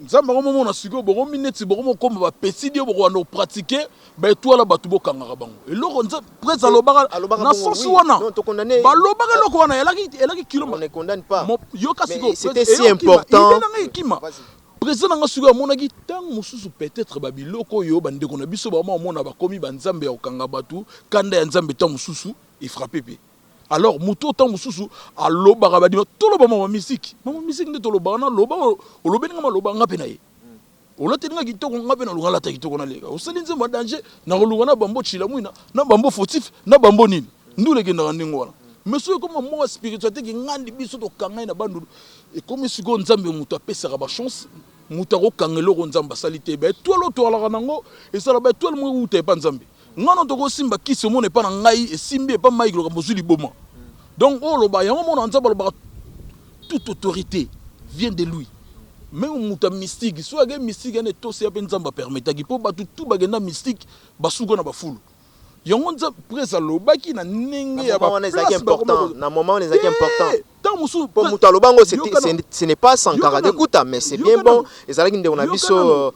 Nzambe akomomona. Sikoyo bokomi neti bokomokoma bapesi dio, bokobanda kopratike baetoile, bato bokangaka bango. Eloko prese alobaka Alobaka na bongo, sens oui. wana. Non, tokondamne. Balobaka eloko wana elaki kilo. On ne condamne pas. Yoka. Mais Sikoyo c'était si important. Idée nanga ekima. Président nanga sikoyo amonaki ntango mosusu peut-être babiloko oyo bandeko na biso bama omona, bakomi banzambe ya kokanga bato, kanda ya Nzambe ntango mosusu efrappe mpe. Alors moto ntango mosusu alobaka, badima toloba mama misiki, mama misiki nde tolobaka. Naloba, olobeli nga maloba, nga mpe na ye olateli nga kitoko, nga mpe naluka nalata kitoko, naleka. Osali nzembo ya danger, nakoluka na bambo chila mwina, na bambo fautif, na bambo nini, ndula ekendaka ndenge wana. Mais soki ekoma mwa spiritualité, kingandi biso tokanga ye na Bandundu, ekomi sikoyo Nzambe moto apesaka bachance, moto akokanga eloko Nzambe asali te. Baetoile oyo toalaka nango ezala baetoile moko euta epa Nzambe. Nga no tokosimba kisi, omona epa na ngai esimbi, epa Mike loka bozwi liboma. Donc oyo oloba yango, mona Nzambe alobaka: toute autorité vient de lui. Même moto ya mystique, soki ake mystique wana etosi ya mpe Nzambe apermetaki, mpo bato tu bakenda mystique basuka na bafulu. Yango Nzambe prese alobaki na ndenge ya Na moment wana ezalaki important, na moment wana ezalaki important. Ntango mosusu Po moto aloba yango, ce n'est pas Sankara de Kuta, mais c'est bien bon, ezalaki ndeko na biso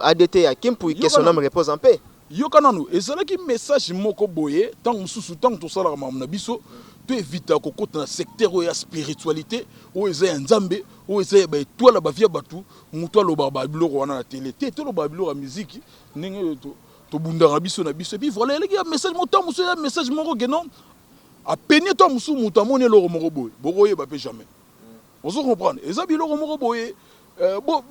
ADT ya Kimpui, que son âme repose en paix. Yoka nanu, ezalaki message moko boye. Ntango mosusu, ntango tosalaka makambo na biso, to évita kokota na secteur oyo ya spiritualité, oyo eza ya Nzambe, oyo eza ya baetoile ya bavie ya bato. Moto alobaka babiloko wana na tele te. Tolobaka biloko ya miziki ndenge tobundaka biso na biso. Et puis voilà, eleki ya message moko. Ntango mosusu ya message moko ke non, apenie ntango mosusu moto amoni eloko moko boye, bokoyeba mpe jamais. Ozo comprendre? Eza biloko moko boye,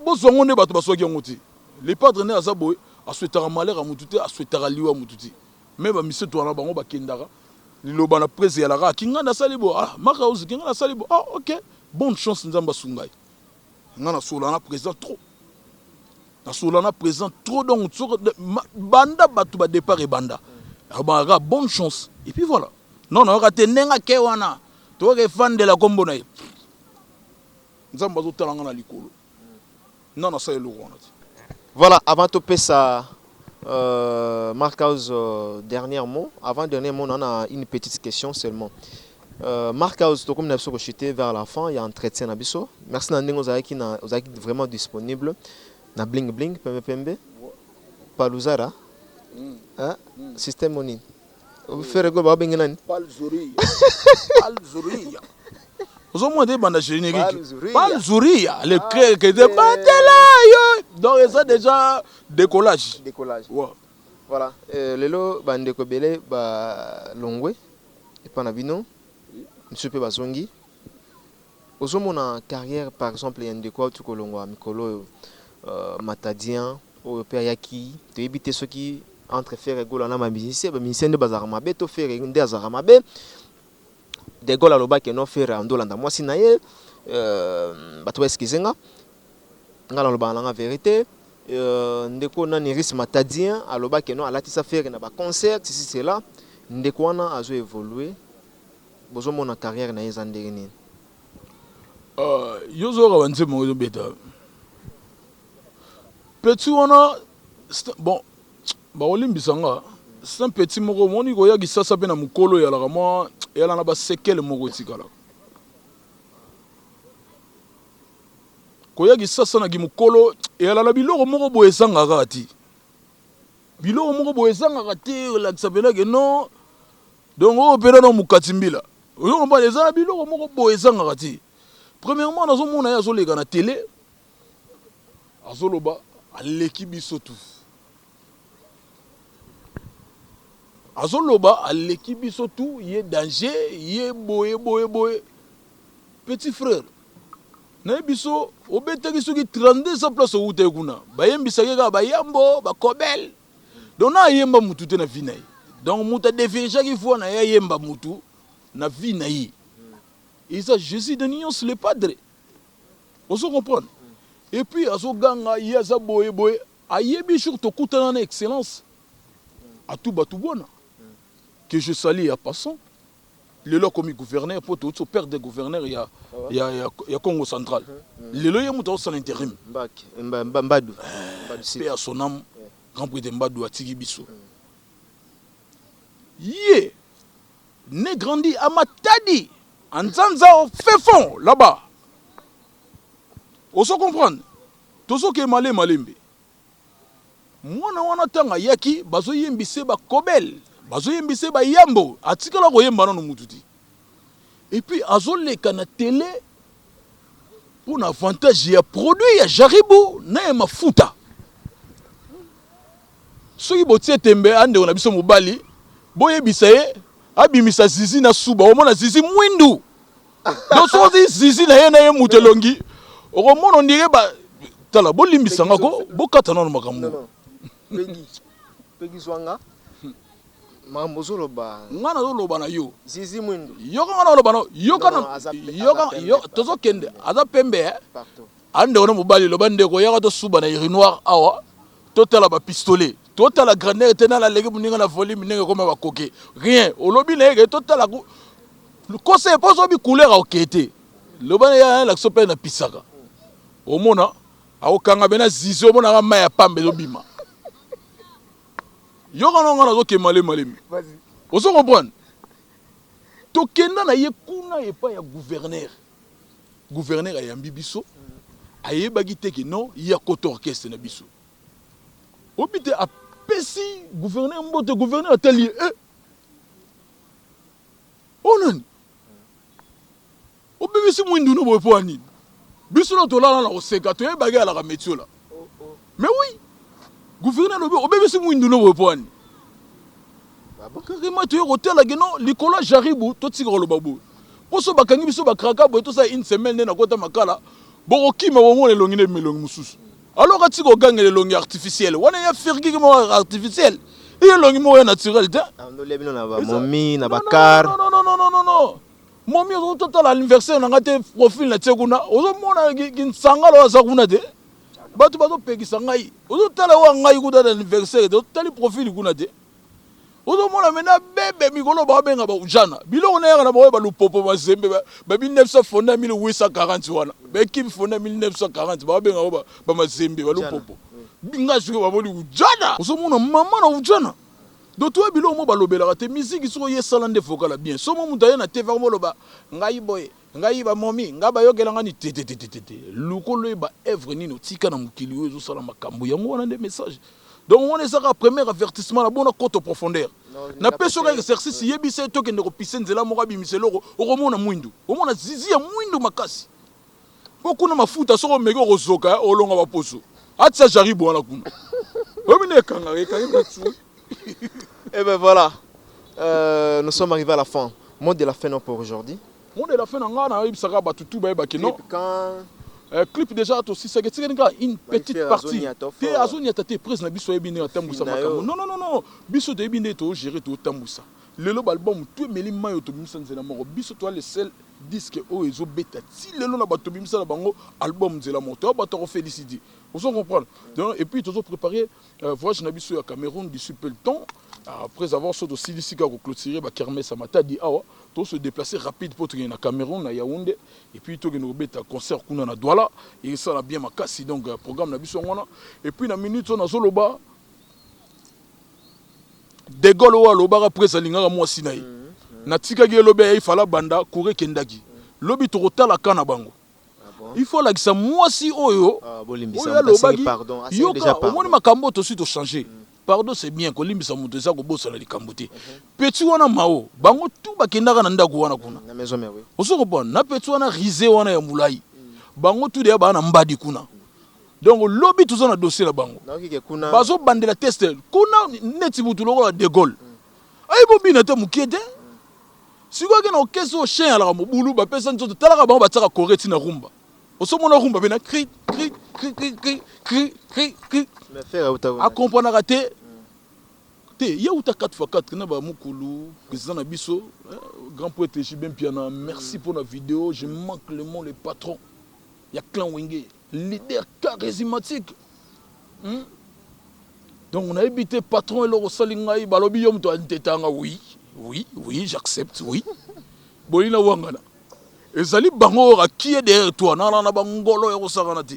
bozwa yango nde bato bazwaki yango te. Le Padre nde aza boye, asouhaitaka malheur ya motu te, asouhaitaka liwa ya motu te. Me bamiseto wana bango bakendaka liloba na prese eyalaka: "Kinganda asali bo, ah Maka ozi, Kinganda asali bo, ah ok, bonne chance, Nzambe asunga ye." Nga nasola na président trop, nasola na président trop. Donc soki banda bato badépart ebanda, alobaka bonne chance et puis voilà. Non, nayoka te ndenge ake wana. Toyoka efandela kombo na ye. Nzambe azotala nga na likolo. Nanu asala eloko wana te. Voilà, avant topesa Marc House dernier mot, avant dernier mot na na une petite question seulement. Marc House tokomi na biso ko chuter vers la fin ya entretien na biso. Merci na ndenge ozalaki na ozalaki vraiment disponible na bling bling pembe pembe. Paluzara. Hein? Système nini? Ferre Gola babenge nani? Palzuria. Palzuria. Ozomona te banda générique. Palzuria, le cri que de batela yo. Donc eza déjà décollage. Décollage. Ouais. Voilà, euh, lelo bandeko ebele balongwe epa na bino misusu mpe bazongi ozomona carrière par exemple ya ndeko auti kolongwa mikolo oyo euh, matadien oyo mpe ayaki toyebi te soki entre Ferre Gola na ba musicien ba musicien nde bazalaka mabe to Ferre nde azalaka mabe De Gaulle alobaki no Ferre andolanda mwasi na ye euh, bato ba excuse nga nga nalobaka nanga verite euh, ndeko nani Rice Matadien alobaki no alatisa Ferre na ba concert ceci cela ndeko wana azo évoluer bozomona carrière na ye eza ndenge nini? Uh, yo ozoyoka banzembo yango ezobeta petit wana bon bakolimbisa nga c'est un petit moko omoni koya kisasa mpe na mokolo eyalaka mwa eyala na basekele moko etikalaka koya kisasa na kimokolo eyala na biloko moko boye ezangaka kaka ti biloko moko boye ezangaka te olakisa mpena ke non donc oyo mpena na mokati mbila ozo comprendre eza na biloko moko boye ezangaka te premièrement nazomona ye azoleka na tele Azoloba aleki biso tout. Azoloba aleki biso tout ye danger ye boye boye boye. Petit frère naye biso obetaki soki 32 ans place owutaki kuna bayembisaki kaka bayambo bakobel donc na ayemba mutu te na vie na ye donc mutu adevirgeaki voix na ye ayemba mutu na vie na ye eza Jesus de nuance le padre Ozo comprendre? Et puis azo ganga ye aza boye boye ayebi jour tokutana na excellence Atou Batubwana que je salue en passant lelo akomi gouverneur po touti ko perdre gouverneur ya ya ya, ya Congo central lelo ye moto azosala interim Mbadu paix à son âme grand prêtre Mbadu atiki biso ye Ne grandi à Matadi à Nzanza au fin fond là-bas ozo comprendre tozo ke male malembe mwana wana tanga ayaki bazo yembise ba kobel bazo yembise ba yambo atikala koyemba nanu mutu te et puis azoleka na tele mpo na avantage ya produit ya jaribu na ya mafuta Soki botie tembe a ndeko na biso mobali boyebisa ye abimisa zizi na suba omona zizi mwindu donc soki ozi zizi na ye na ye moto elongi okomona ondire ba tala bolimbisa nga ko bokata nano makambo Peggy zwanga makambo ozoloba nga nazoloba na yo zizi mwindu yoka nga nazoloba na yoka yoka tozokende aza pembe eh? A ndeko na mobali loba ndeko yaka tosuba na urinoir awa totala ba pistolet totala grandeur te nani aleki moninga na volume ndenge ekoma bakoke rien olobi na ye ke totala kosa ye mpo ozobi couleur aoke te loba na ye alakisa mpe na pisaka omona akokanga mpe na zizi omonaka mai ya pamba ezobima yoka na nga nazokende malemi malemi ozo comprendre tokenda na ye kuna epai ya gouverneur Gouverneur ayambi biso, ayebaki te que non ye akota orchestre na biso. Oyebi te apesi gouverneur mbote, gouverneur atali ye eh! Oyo nani? Obebisi mwindu no boye mpo ya nini? Biso na tolala na koseka toyebaki alaka metiola. Mais oui, gouverneur alobi obebisi mwindu no boye mpo ya nini? Carrément toye kotala ke non likolo ya jaribu totika koloba boye mpo so bakangi biso bakraka boye tosala une semaine nde nakota makala bokokima bomona elongi nde elongi mosusu alors atika kogangela elongi artificiel wana ya firgiki moko artificiel ye elongi moko ya naturel te ndolia bino na bamomi na bakar non momi ozotala anniversaire na nga te profil na tie kuna ozomona kinsangala oyo aza kuna te bato bazopekisa ngai ozotala oyo ngai kuta na anniversaire te otali profil kuna te. Ozomona mena bebe mikolo babenga ba ujana. Biloko na yaka na bango ba lupopo mazembe ba, ba 1900 fonda 1840 wana. Ba équipe fonda 1940 babenga bango ba, ba mazembe ba lupopo. Nga sikoyo bamoni ujana. Ozomona mama na ujana. Donc toya biloko mo balobelaka te musique soko ye sala nde vocal ya bien. Somo moto aye na TV akomoloba ngai boye ngai ba momi ngai bayokela ngai ni te te te te te. Luka oloyeba œuvre nini otika na mokili oyo ezosala makambo yango wana nde message. Donc wana eza kaka premier avertissement na bona koto profondeur. Na pesi yo kaka exercice yebisa ye tokende kopise nzela moko abimisa eloko okomona mwindu. Omona zizi ya mwindu makasi. Po kuna mafuta soki omeki okozoka olonga ba poso. Atia jaribu wana kuna. Oyebi nde ekangaka ekangi na tsu. Et ben voilà, euh, nous sommes arrivés à la fin. Mot de la fin non pour aujourd'hui. Mot de la fin na nga nayebisaka bato tout bayeba ke non. Clip quand Clip déjà tosisaki etikali kaka une petite partie te azoniata te prise na biso ayebi ndenge atambwisa makambo non non non non biso toyebi ndenge togere totambwisa lelo ba album tout emeli mayi oyo tobimisa nzela moko biso toza le seul disque oyo ezobeta ti lelo na bato tobimisa na bango album nzela moko toya bato ya kofelicite ozo comprendre donc et puis tozo préparer voyage na biso ya Cameroun d'ici peu le temps après avoir so tosilisi kaka koclôturer ba kermesse ya Matadi awa to se déplacer rapide mpo tokende na Cameroun na Yaoundé Et puis tokende kobeta concert kuna na Douala esala bien makasi donc programme na biso yango wana. Et puis na minute oyo nazoloba De Gaulle oyo alobaka presse alingaka mwasi na ye natikaki ye lobi ayei fala banda courant ekendaki lobi tokotala ka na bango il faut alakisa mwasi oyo oyo alobaki yoka omoni makambo oyo tosi to changer Pardon c'est bien kolimbisa moto eza kobosana likambo te. Petit wana Mao bango tout bakendaka na ndako wana kuna. Na maison mère oui. Ozo comprendre na petit wana rise wana ya mulayi. Bango tout deja ba na mbadi kuna. Donc lobi toza na dossier na bango. Nayoki ke kuna Bazo bandela test kuna neti mutu lokola De Gaulle. Ayebi obina te mukie te. Sikoyo ake na orchestre oyo chien alaka mobulu bapesa nzoto talaka bango batiaka choré ti na rumba. Oso mona rumba pe na cri cri cri cri cri cri cri cri. Mais frère auta A comprenaka te. Te ye uta 4x4 na ba mukulu président na biso grand prêtre JB Mpiana merci pour la vidéo je manque le mot le patron ya clan Wenge leader charismatique. Donc nayebi te patron eloko osali ngai balobi yo moto antetanga oui oui oui j'accepte oui boyi na wangana Ezali bango oyo qui est derrière toi nala na ba ngolo ya kosakana te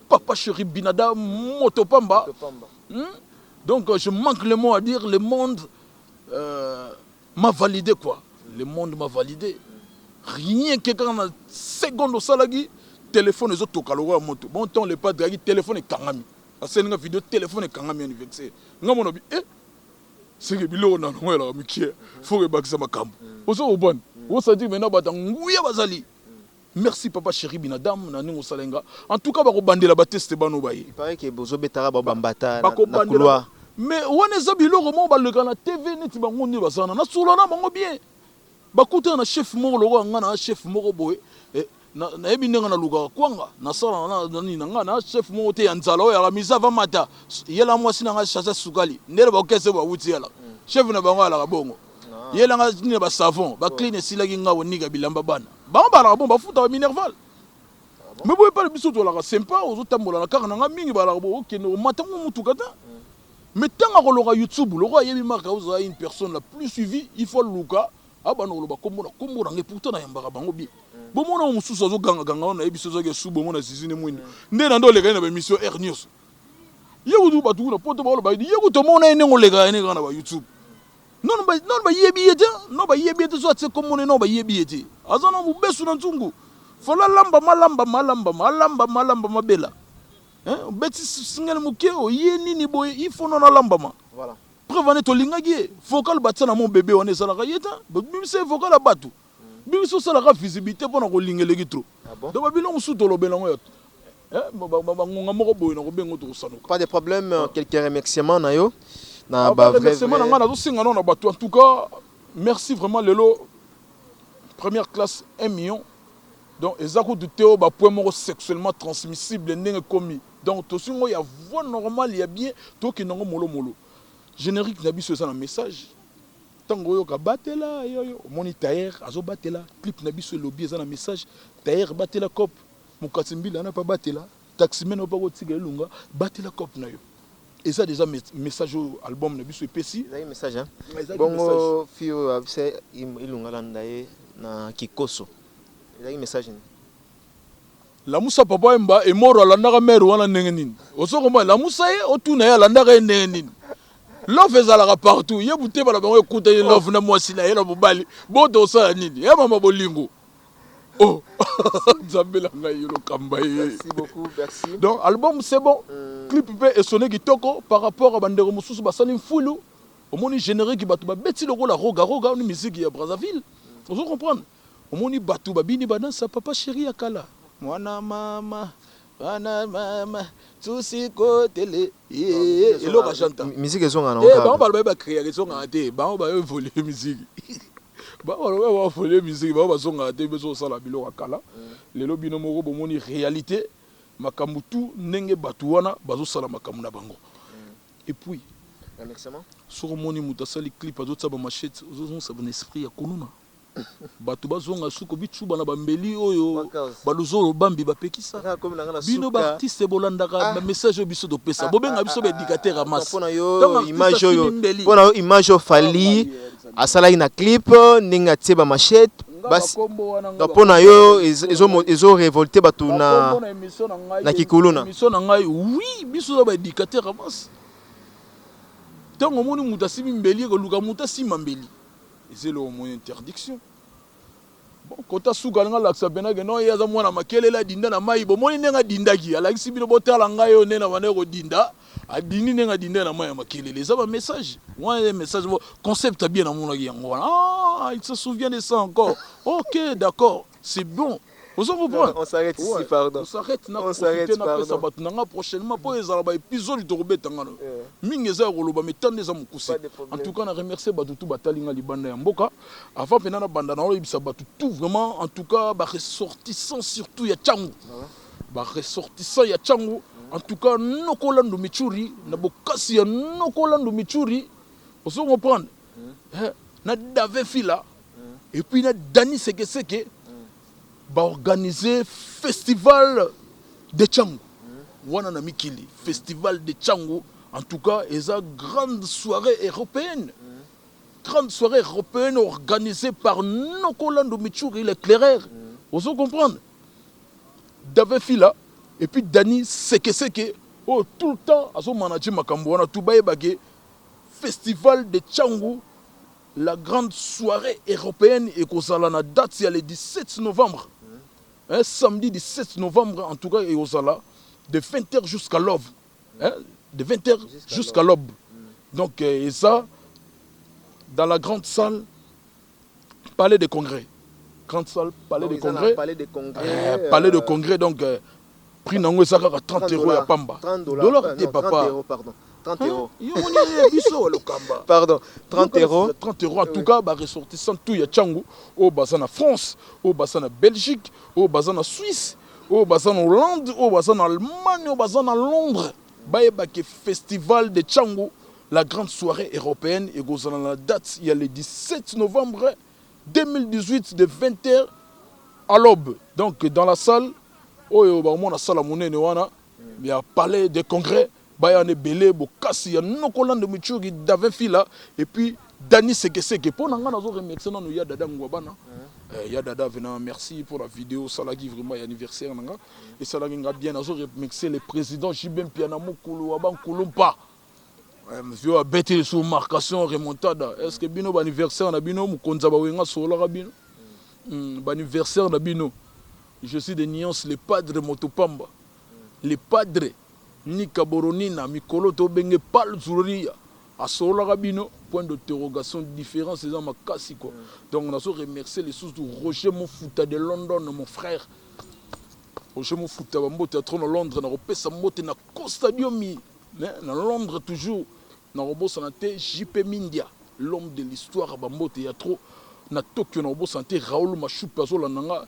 papa chéri binada moto pamba Donc je manque le mot à dire le monde m'a valide quoi le monde m'a valide rien que kaka na seconde osalaki telephone ezo toka lokola moto bon temps le padre ayaki telephone ekangami asali nga video telephone ekangami anniversaire nga mona bi eh seke biloko na yango elaka mikie faut ebakisa makambo ozo comprendre osanti maintenant bato ya nguya bazali merci papa chéri binadam na ndenge osala nga en tout cas bakobandela bateste bano baye. Il paraît que bozobetaka bao bambata na couloir. Mais wana eza biloko moko baleka na TV neti bango nde baza wana nasolola na bango bien Bakutana na chef moko lokola nga na chef moko boye eh, nayebi ndenge nalukaka kwanga nasala na nini na nga na chef moko te ya nzala oyo yaka misa va mata yela mwasi na nga chasse sukali ndele bakese bawuti yala chef na bango alaka bongo yela nga nini ba savon ba clean esilaki nga onika bilamba bana bango balaka bongo bafutaka minerval me boye pale biso tolaka sympa ozotambola na kaka na nga mingi balaka bo okende omata ngo motuka te. Mais tango akoloka YouTube lokola ayebi Marc House aza une personne la plus suivie il faut aluka abanda koloba kombo na kombo na ngai pourtant nayambaka bango bien bomona oyo mosusu azoganga ganga wana nayebi soki azalaki esubu omona zizi ne mwindu nde na nde olekaki na ba emission heure nioso ye kutu batu kuna poto baoloba ye kutu omona ye ndenge olekaka ye kaka na ba YouTube nanu nanu bayebi ye te nanu bayebi ye te so atie kombo na ye nanu bayebi ye te aza na mobesu na nzungu fala alamba malamba malamba malamba malamba mabela Hein obeti single muke oye nini boye il faut nanu alambama. Voilà. Preuve ane tolingaki ye vocal batia na mon bebe wana ezalaka ye te bimisa ye vocal ya batu biso osalaka visibilité pona kolinga eleki trop. Ah bon? Donc ba biloko mosusu tolobela yango ya ba ngonga moko boye na kobenga tokosanuka. Pas de problème, quelques remerciements na yo na ba vrai remerciements na nga nazo senga nanu na batu en tout cas merci vraiment lelo première classe 1 million Donc eza kutu te oyo ba point moko sexuellement transmissible ndenge ekomi donc tozui ngo ya voie normale ya bien tokende ngo molo molo. Generique na biso eza na message tango oyoka batela yoyo omoni tailleur azo batela clip na biso elobi eza na message tailleur batela cop mokati mbila na pa batela taximen oyo pa kotika elunga batela cop na yo. Eza dejà message oyo album na biso epesi. Ezalaki message hein? Bongo fille oyo abisa Ilunga alanda ye na kikoso ezalaki message nini? Lamusa papa wemba emoro alandaka mère wana ndenge nini? Ozo comprendre? Lamusa ye otuna ye alandaka ye ndenge nini? Love ezalaka partout ye mutema na bango ekutani love na mwasi na ye na mobali bo tosala nini? Ya mama bolingo. Oh nzambe na ngai yo lokamba ye. Merci beaucoup, merci. Donc album c'est bon. Clip pe esonne kitoko par rapport à bandeko mosusu basali mfulu. Omoni générique bato babeti lokola roga roga ni musique ya Brazzaville. Ozo comprendre? Omoni bato babini badansa papa chéri ya kala. Mwana mama, mwana mama, tusi kotele. Eloko ajanta. Musique ezonga na Eh bango baloba ba créer ezonga te. Bango ba évoluer musique. Bango baloba ba évoluer musique, bango bazongaka te biso osala biloko ya kala. Lelo bino moko bomoni réalité makambo tout ndenge bato wana bazosala makambo na bango. Et puis soki omoni moto asali clip azotia ba machette ozozongisa na esprit ya kuluna. Bato bazonga suko bicuba na bambeli oyo baluzolo bambi bapekisa bino ba artiste bolandaka ba message oyo biso topesa bobenga biso ba éducateur ya masse. Pona yo image oyo pona yo image oyo Fally asalaki na clip ndenge atie ba machette basi donc pona yo ezo ezo révolter bato na na kikuluna. Émission na ngai oui biso za ba éducateur ya masse. Tango omoni moto asimbi mbeli ekoluka moto asimba mbeli. Eza eloko moko interdiction. Bon kota suka alingi alakisa pena ke non ye aza mwana makelele adinda na mayi bomoni ndenge adindaki alakisi bino botala ngai oyo ndenge nabandaki kodinda adindi ndenge adindaki na mayi ya makelele eza ba message wana eza message moko concept ya bien namonaki yango wana ah il se souvient de ça encore ok d'accord c'est bon ozo comprendre On s'arrête ici, ouais. pardon. On s'arrête na On s'arrête, profiter na pesa pardon. bato na nga prochainement po ezala ba épisode tokobeta nga no mingi eza ya koloba mais temps nde eza mokuse. Pas de En problème. tout cas na remercier bato tout batali nga libanda ya mboka avant pena na banda na oyebisa bato tout vraiment en tout cas ba ressortissants surtout ya Tshangu ba ressortissants ya Tshangu en tout cas noko Landu Michuri na bokasi ya noko Landu Michuri ozo comprendre eh, na Dave Fila et puis na Dani Sekeseke ba organiser festival de Tshangu wana na mikili festival de Tshangu en tout cas eza grande soirée européenne grande soirée européenne organisée par Noko Lando Michuri l'éclaireur ozo comprendre Dave Fila et puis Dani Sekeseke oyo tout le temps azo manager makambo wana tout bayeba ke festival de Tshangu La grande soiree européenne ekozala na date ya le 17 novembre hein, samedi 17 novembre en tout cas ekozala de 20h jusqu'à l'aube hein, de 20h jusqu'à l'aube donc eza dans la grande salle palais de congrès grande salle palais de congrès palais de congrès euh, palais de congrès donc prix nango eza kaka 30 euros ya pamba dollar te papa 30 euros pardon 30 euros yo moni biso lokamba pardon 30 euros 30 euros en tout cas ba ressortissants tout ya Tshangu oyo baza na France oyo baza na Belgique oyo baza na Suisse oyo baza na Hollande oyo baza na Allemagne oyo baza na Londres bayeba ke festival de Tshangu la grande soirée européenne ekozala na date ya le 17 novembre 2018 de 20h à l'aube donc dans la salle oyo bakomona salle monene wana ya palais de congrès baya na ebele bokasi ya Nokolando Michuri Davin Fila et puis Dani Sekeseke mpo na ngai nazo remercier nanu ya Dada Ngwabana ya Dada venant merci pour la vidéo osalaki vraiment ya anniversaire na nga esalaki nga bien nazo remercier le président JB Mpiana mokolo wa bankulumpa vieux abeti lisusu marcation remontada est ce que bino ba anniversaire na bino mokonzi ya bawenga asololaka bino ba anniversaire na bino je suis de nuance le padre motopamba le padre Nika Boronina mikolo tobenge Palzuria asololaka bino point d'interrogation différence eza makasi quoi donc nazo remercier lisusu Roger Mofuta de London mon frère Roger Mofuta bambote ya trop na Londres nakopesa mbote na Costa Diomi na Londres toujours nakobosana te JP Mindia l'homme de l'histoire bambote ya trop na Tokyo nakobosana te Raoul Mashupe azolanda nga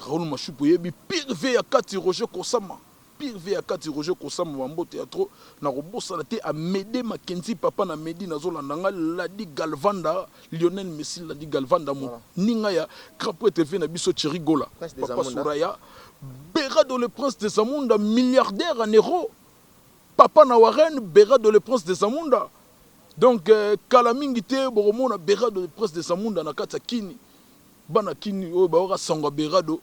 Raoul Mashupe oyebi pire vie ya kati Roger Kosama pire vie ya kati Roger Kosama bambote ya trop nakobosana te Amede Makenzi papa na Medi nazolanda nga Ladi Galvanda Lionel Messi Ladi Galvanda moninga ya grand prêtre vie na biso Thierry Gola papa Soraya Berado le prince des Amunda milliardaire en euros. Papa na Warren, Berado le prince de Zamunda. Donc euh, kala mingi te bokomona Berado le prince de Zamunda na kati ya Kini. Bana Kini oyo bayoka sango ya Berado.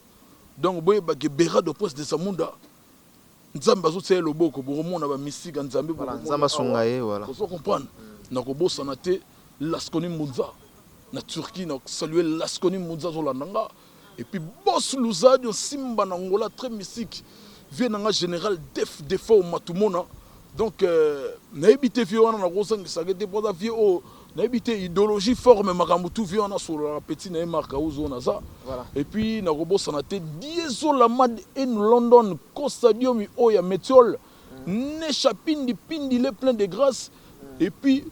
Donc boyeba ke Berado prince de Zamunda Nzambe azotia ye loboko, bokomona ba mystique ya Nzambe. Voilà, Nzambe asunga ye, voilà. Ozo comprendre? Nakobosana te Lasconi Mbunza na Turquie, na saluer Lasconi Mbunza azolanda nga. Et puis boss Luzadio Simba na Angola très mystique. Vieux na nga général Def Defao Matumona. Donc euh, nayebi te vieux wana nakozangisaka te mpo aza vieux oyo nayebi te idéologie forme makambo tout vieux wana asololaka petit na ye Marc House oyo naza. Voilà. Et puis nakobosana te Dieso Lamad in London Costa Diomi oyo ya Metiol Nesha Pindi Pindi le plein de grâce. Et puis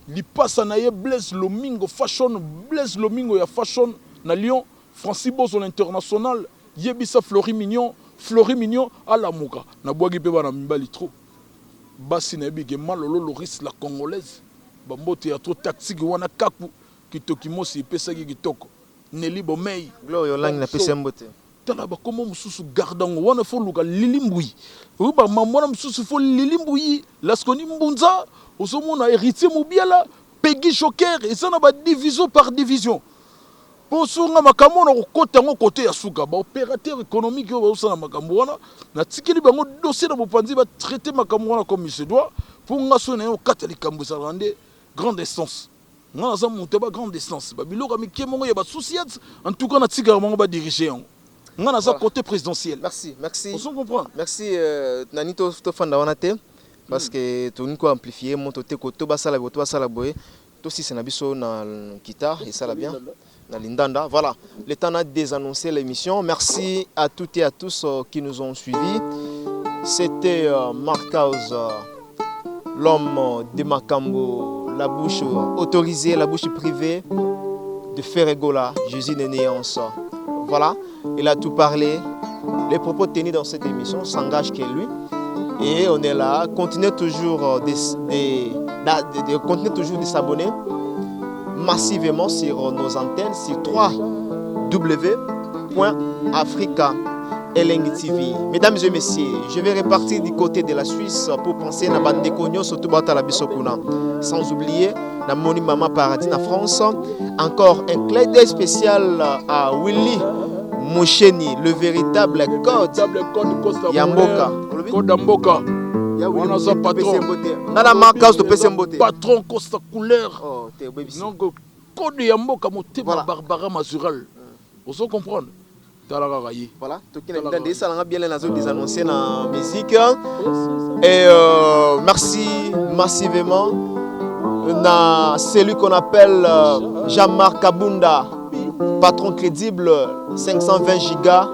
Lipasa na ye Blaise Lomingo fashion Blaise Lomingo ya fashion na Lyon Francis Bozo l'international yebisa Flory Mignon Flory Mignon alamuka na bwaki pe bana mibali trop basi nayebi ke ma Lolo Loris la congolaise ba mbote ya trop tactique wana kaku kitokimosi epesaki kitoko Nelly Bomey Gloria Olangi na pesi ye mbote. Tala ba kombo mususu garde yango wana faut luka Lili Mbuyi oyo ba mambo wana mususu faut Lili Mbuyi Lasconi Mbunza ozo mona Heritier Mubiala Peggy Joker eza na ba division par division po so nga makambo na kokota yango kote ya suka ba opérateur économique oyo bazosala makambo wana natikeli bango dossier na bopanzi ba traiter makambo wana comme il se doit po nga soki naye okata likambo ezalaka nde grande instance. Nga naza mutu ya ba grande distance, ba biloko ya mikie moko ya ba sous-ciat, en tout cas na tikaka bango ba diriger yango. Nga naza cote presidentiel. Merci, merci. Ozo comprendre? Merci euh, nani to to fanda wana te parce que tolingi ko amplifier moto te ko to basala boye to basala boye to sisa na biso na guitare esala bien na lindanda. Voilà, le temps n'a désannoncé l'émission. Merci à toutes et à tous euh, qui nous ont suivis. C'était euh, Mark House, euh, l'homme de Makambo, la bouche autorisée, la bouche privée de Ferregola, Jésus de Néance. Voilà, il a tout parlé. Les propos tenus dans cette émission s'engagent que lui. Et on est là. Continuez toujours de, de, de, continuez toujours de s'abonner massivement sur nos antennes sur www.africa Elengi TV. Mesdames et messieurs, je vais repartir du côté de la Suisse pour penser na bandeko nyonso tout batala biso kuna. Sans oublier na moni Mama Paradis na France. Encore un clin d'œil spécial à Willy Moucheni, le véritable code ya mboka. Code ya mboka. Wana aza patron. Nga na Mark House topesi mbote. Patron Costa Couleur. Oh, te obebisi. Donc code ya mboka motema Barbara Mazural. Ozo comprendre? Tala kaka ye. Voilà, toki na ndande esala nga bien nazo désannoncer na musique. Et euh, merci massivement na celui qu'on appelle euh, Jean-Marc Kabunda, patron crédible 520 gigas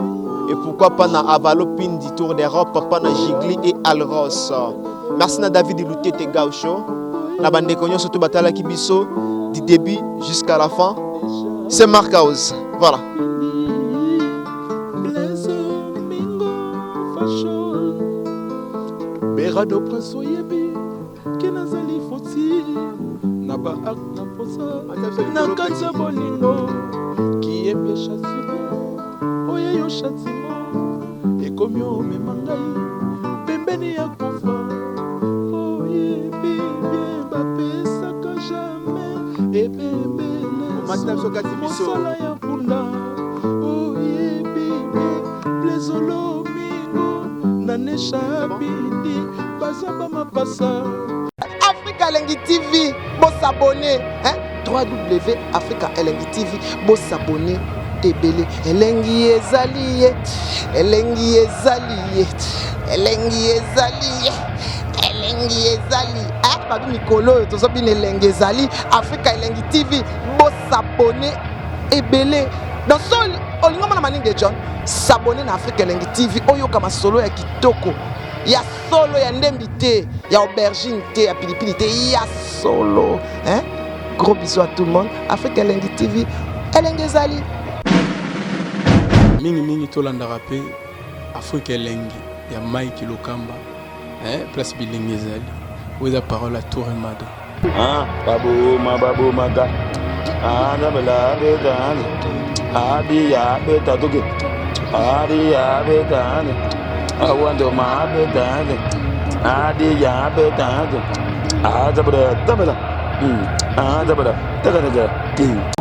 et pourquoi pas na Avalo Pindi Tour d'Europe, papa na Gigli et Alros. Merci na David Lutete Gaucho, na bandeko nyonso to batalaki biso du début jusqu'à la fin. C'est Marc House. Voilà. Berado Prince oyebi ke nazali foti na ba acte na posa na kati ya bolingo kiyebi châtiment oye yo châtiment ekomi omema ngai pembeni ya kufa oyebi bien bapesaka jamais ebembe mosala ya mpunda oyebi bien plezolo mingo na nesha bindi baza bamapasa. Africa Elengi TV, bo s'abonner hein 3W Africa Elengi TV, bo s'abonner ebele. Elengi ezali ye, elengi ezali ye, elengi ezali ye, elengi ezali. Eh, babi mikolo oyo tozobina elengi ezali Africa Elengi TV, bo s'abonner ebele. Donc so olingi omona maninge John, s'abonner na Africa Elengi TV oyoka masolo ya kitoko ya solo ya ndembi te ya aubergine te ya pilipili te ya solo hein? Gros bisous à tout le monde. Africa Elengi TV, elengi ezali. Mingi mingi tolandaka pe Afrika Elengi ya Mike Lokamba eh, place bilengi ezali oyo eza parole ya Toure Mado. Ah, baboma babomaka ah, nzambe la beta ah, biya beta toke ah, biya beta ah, wandoma beta. Adi ya beta. Ah, zabada, zabada. Ah, zabada. Taka taka.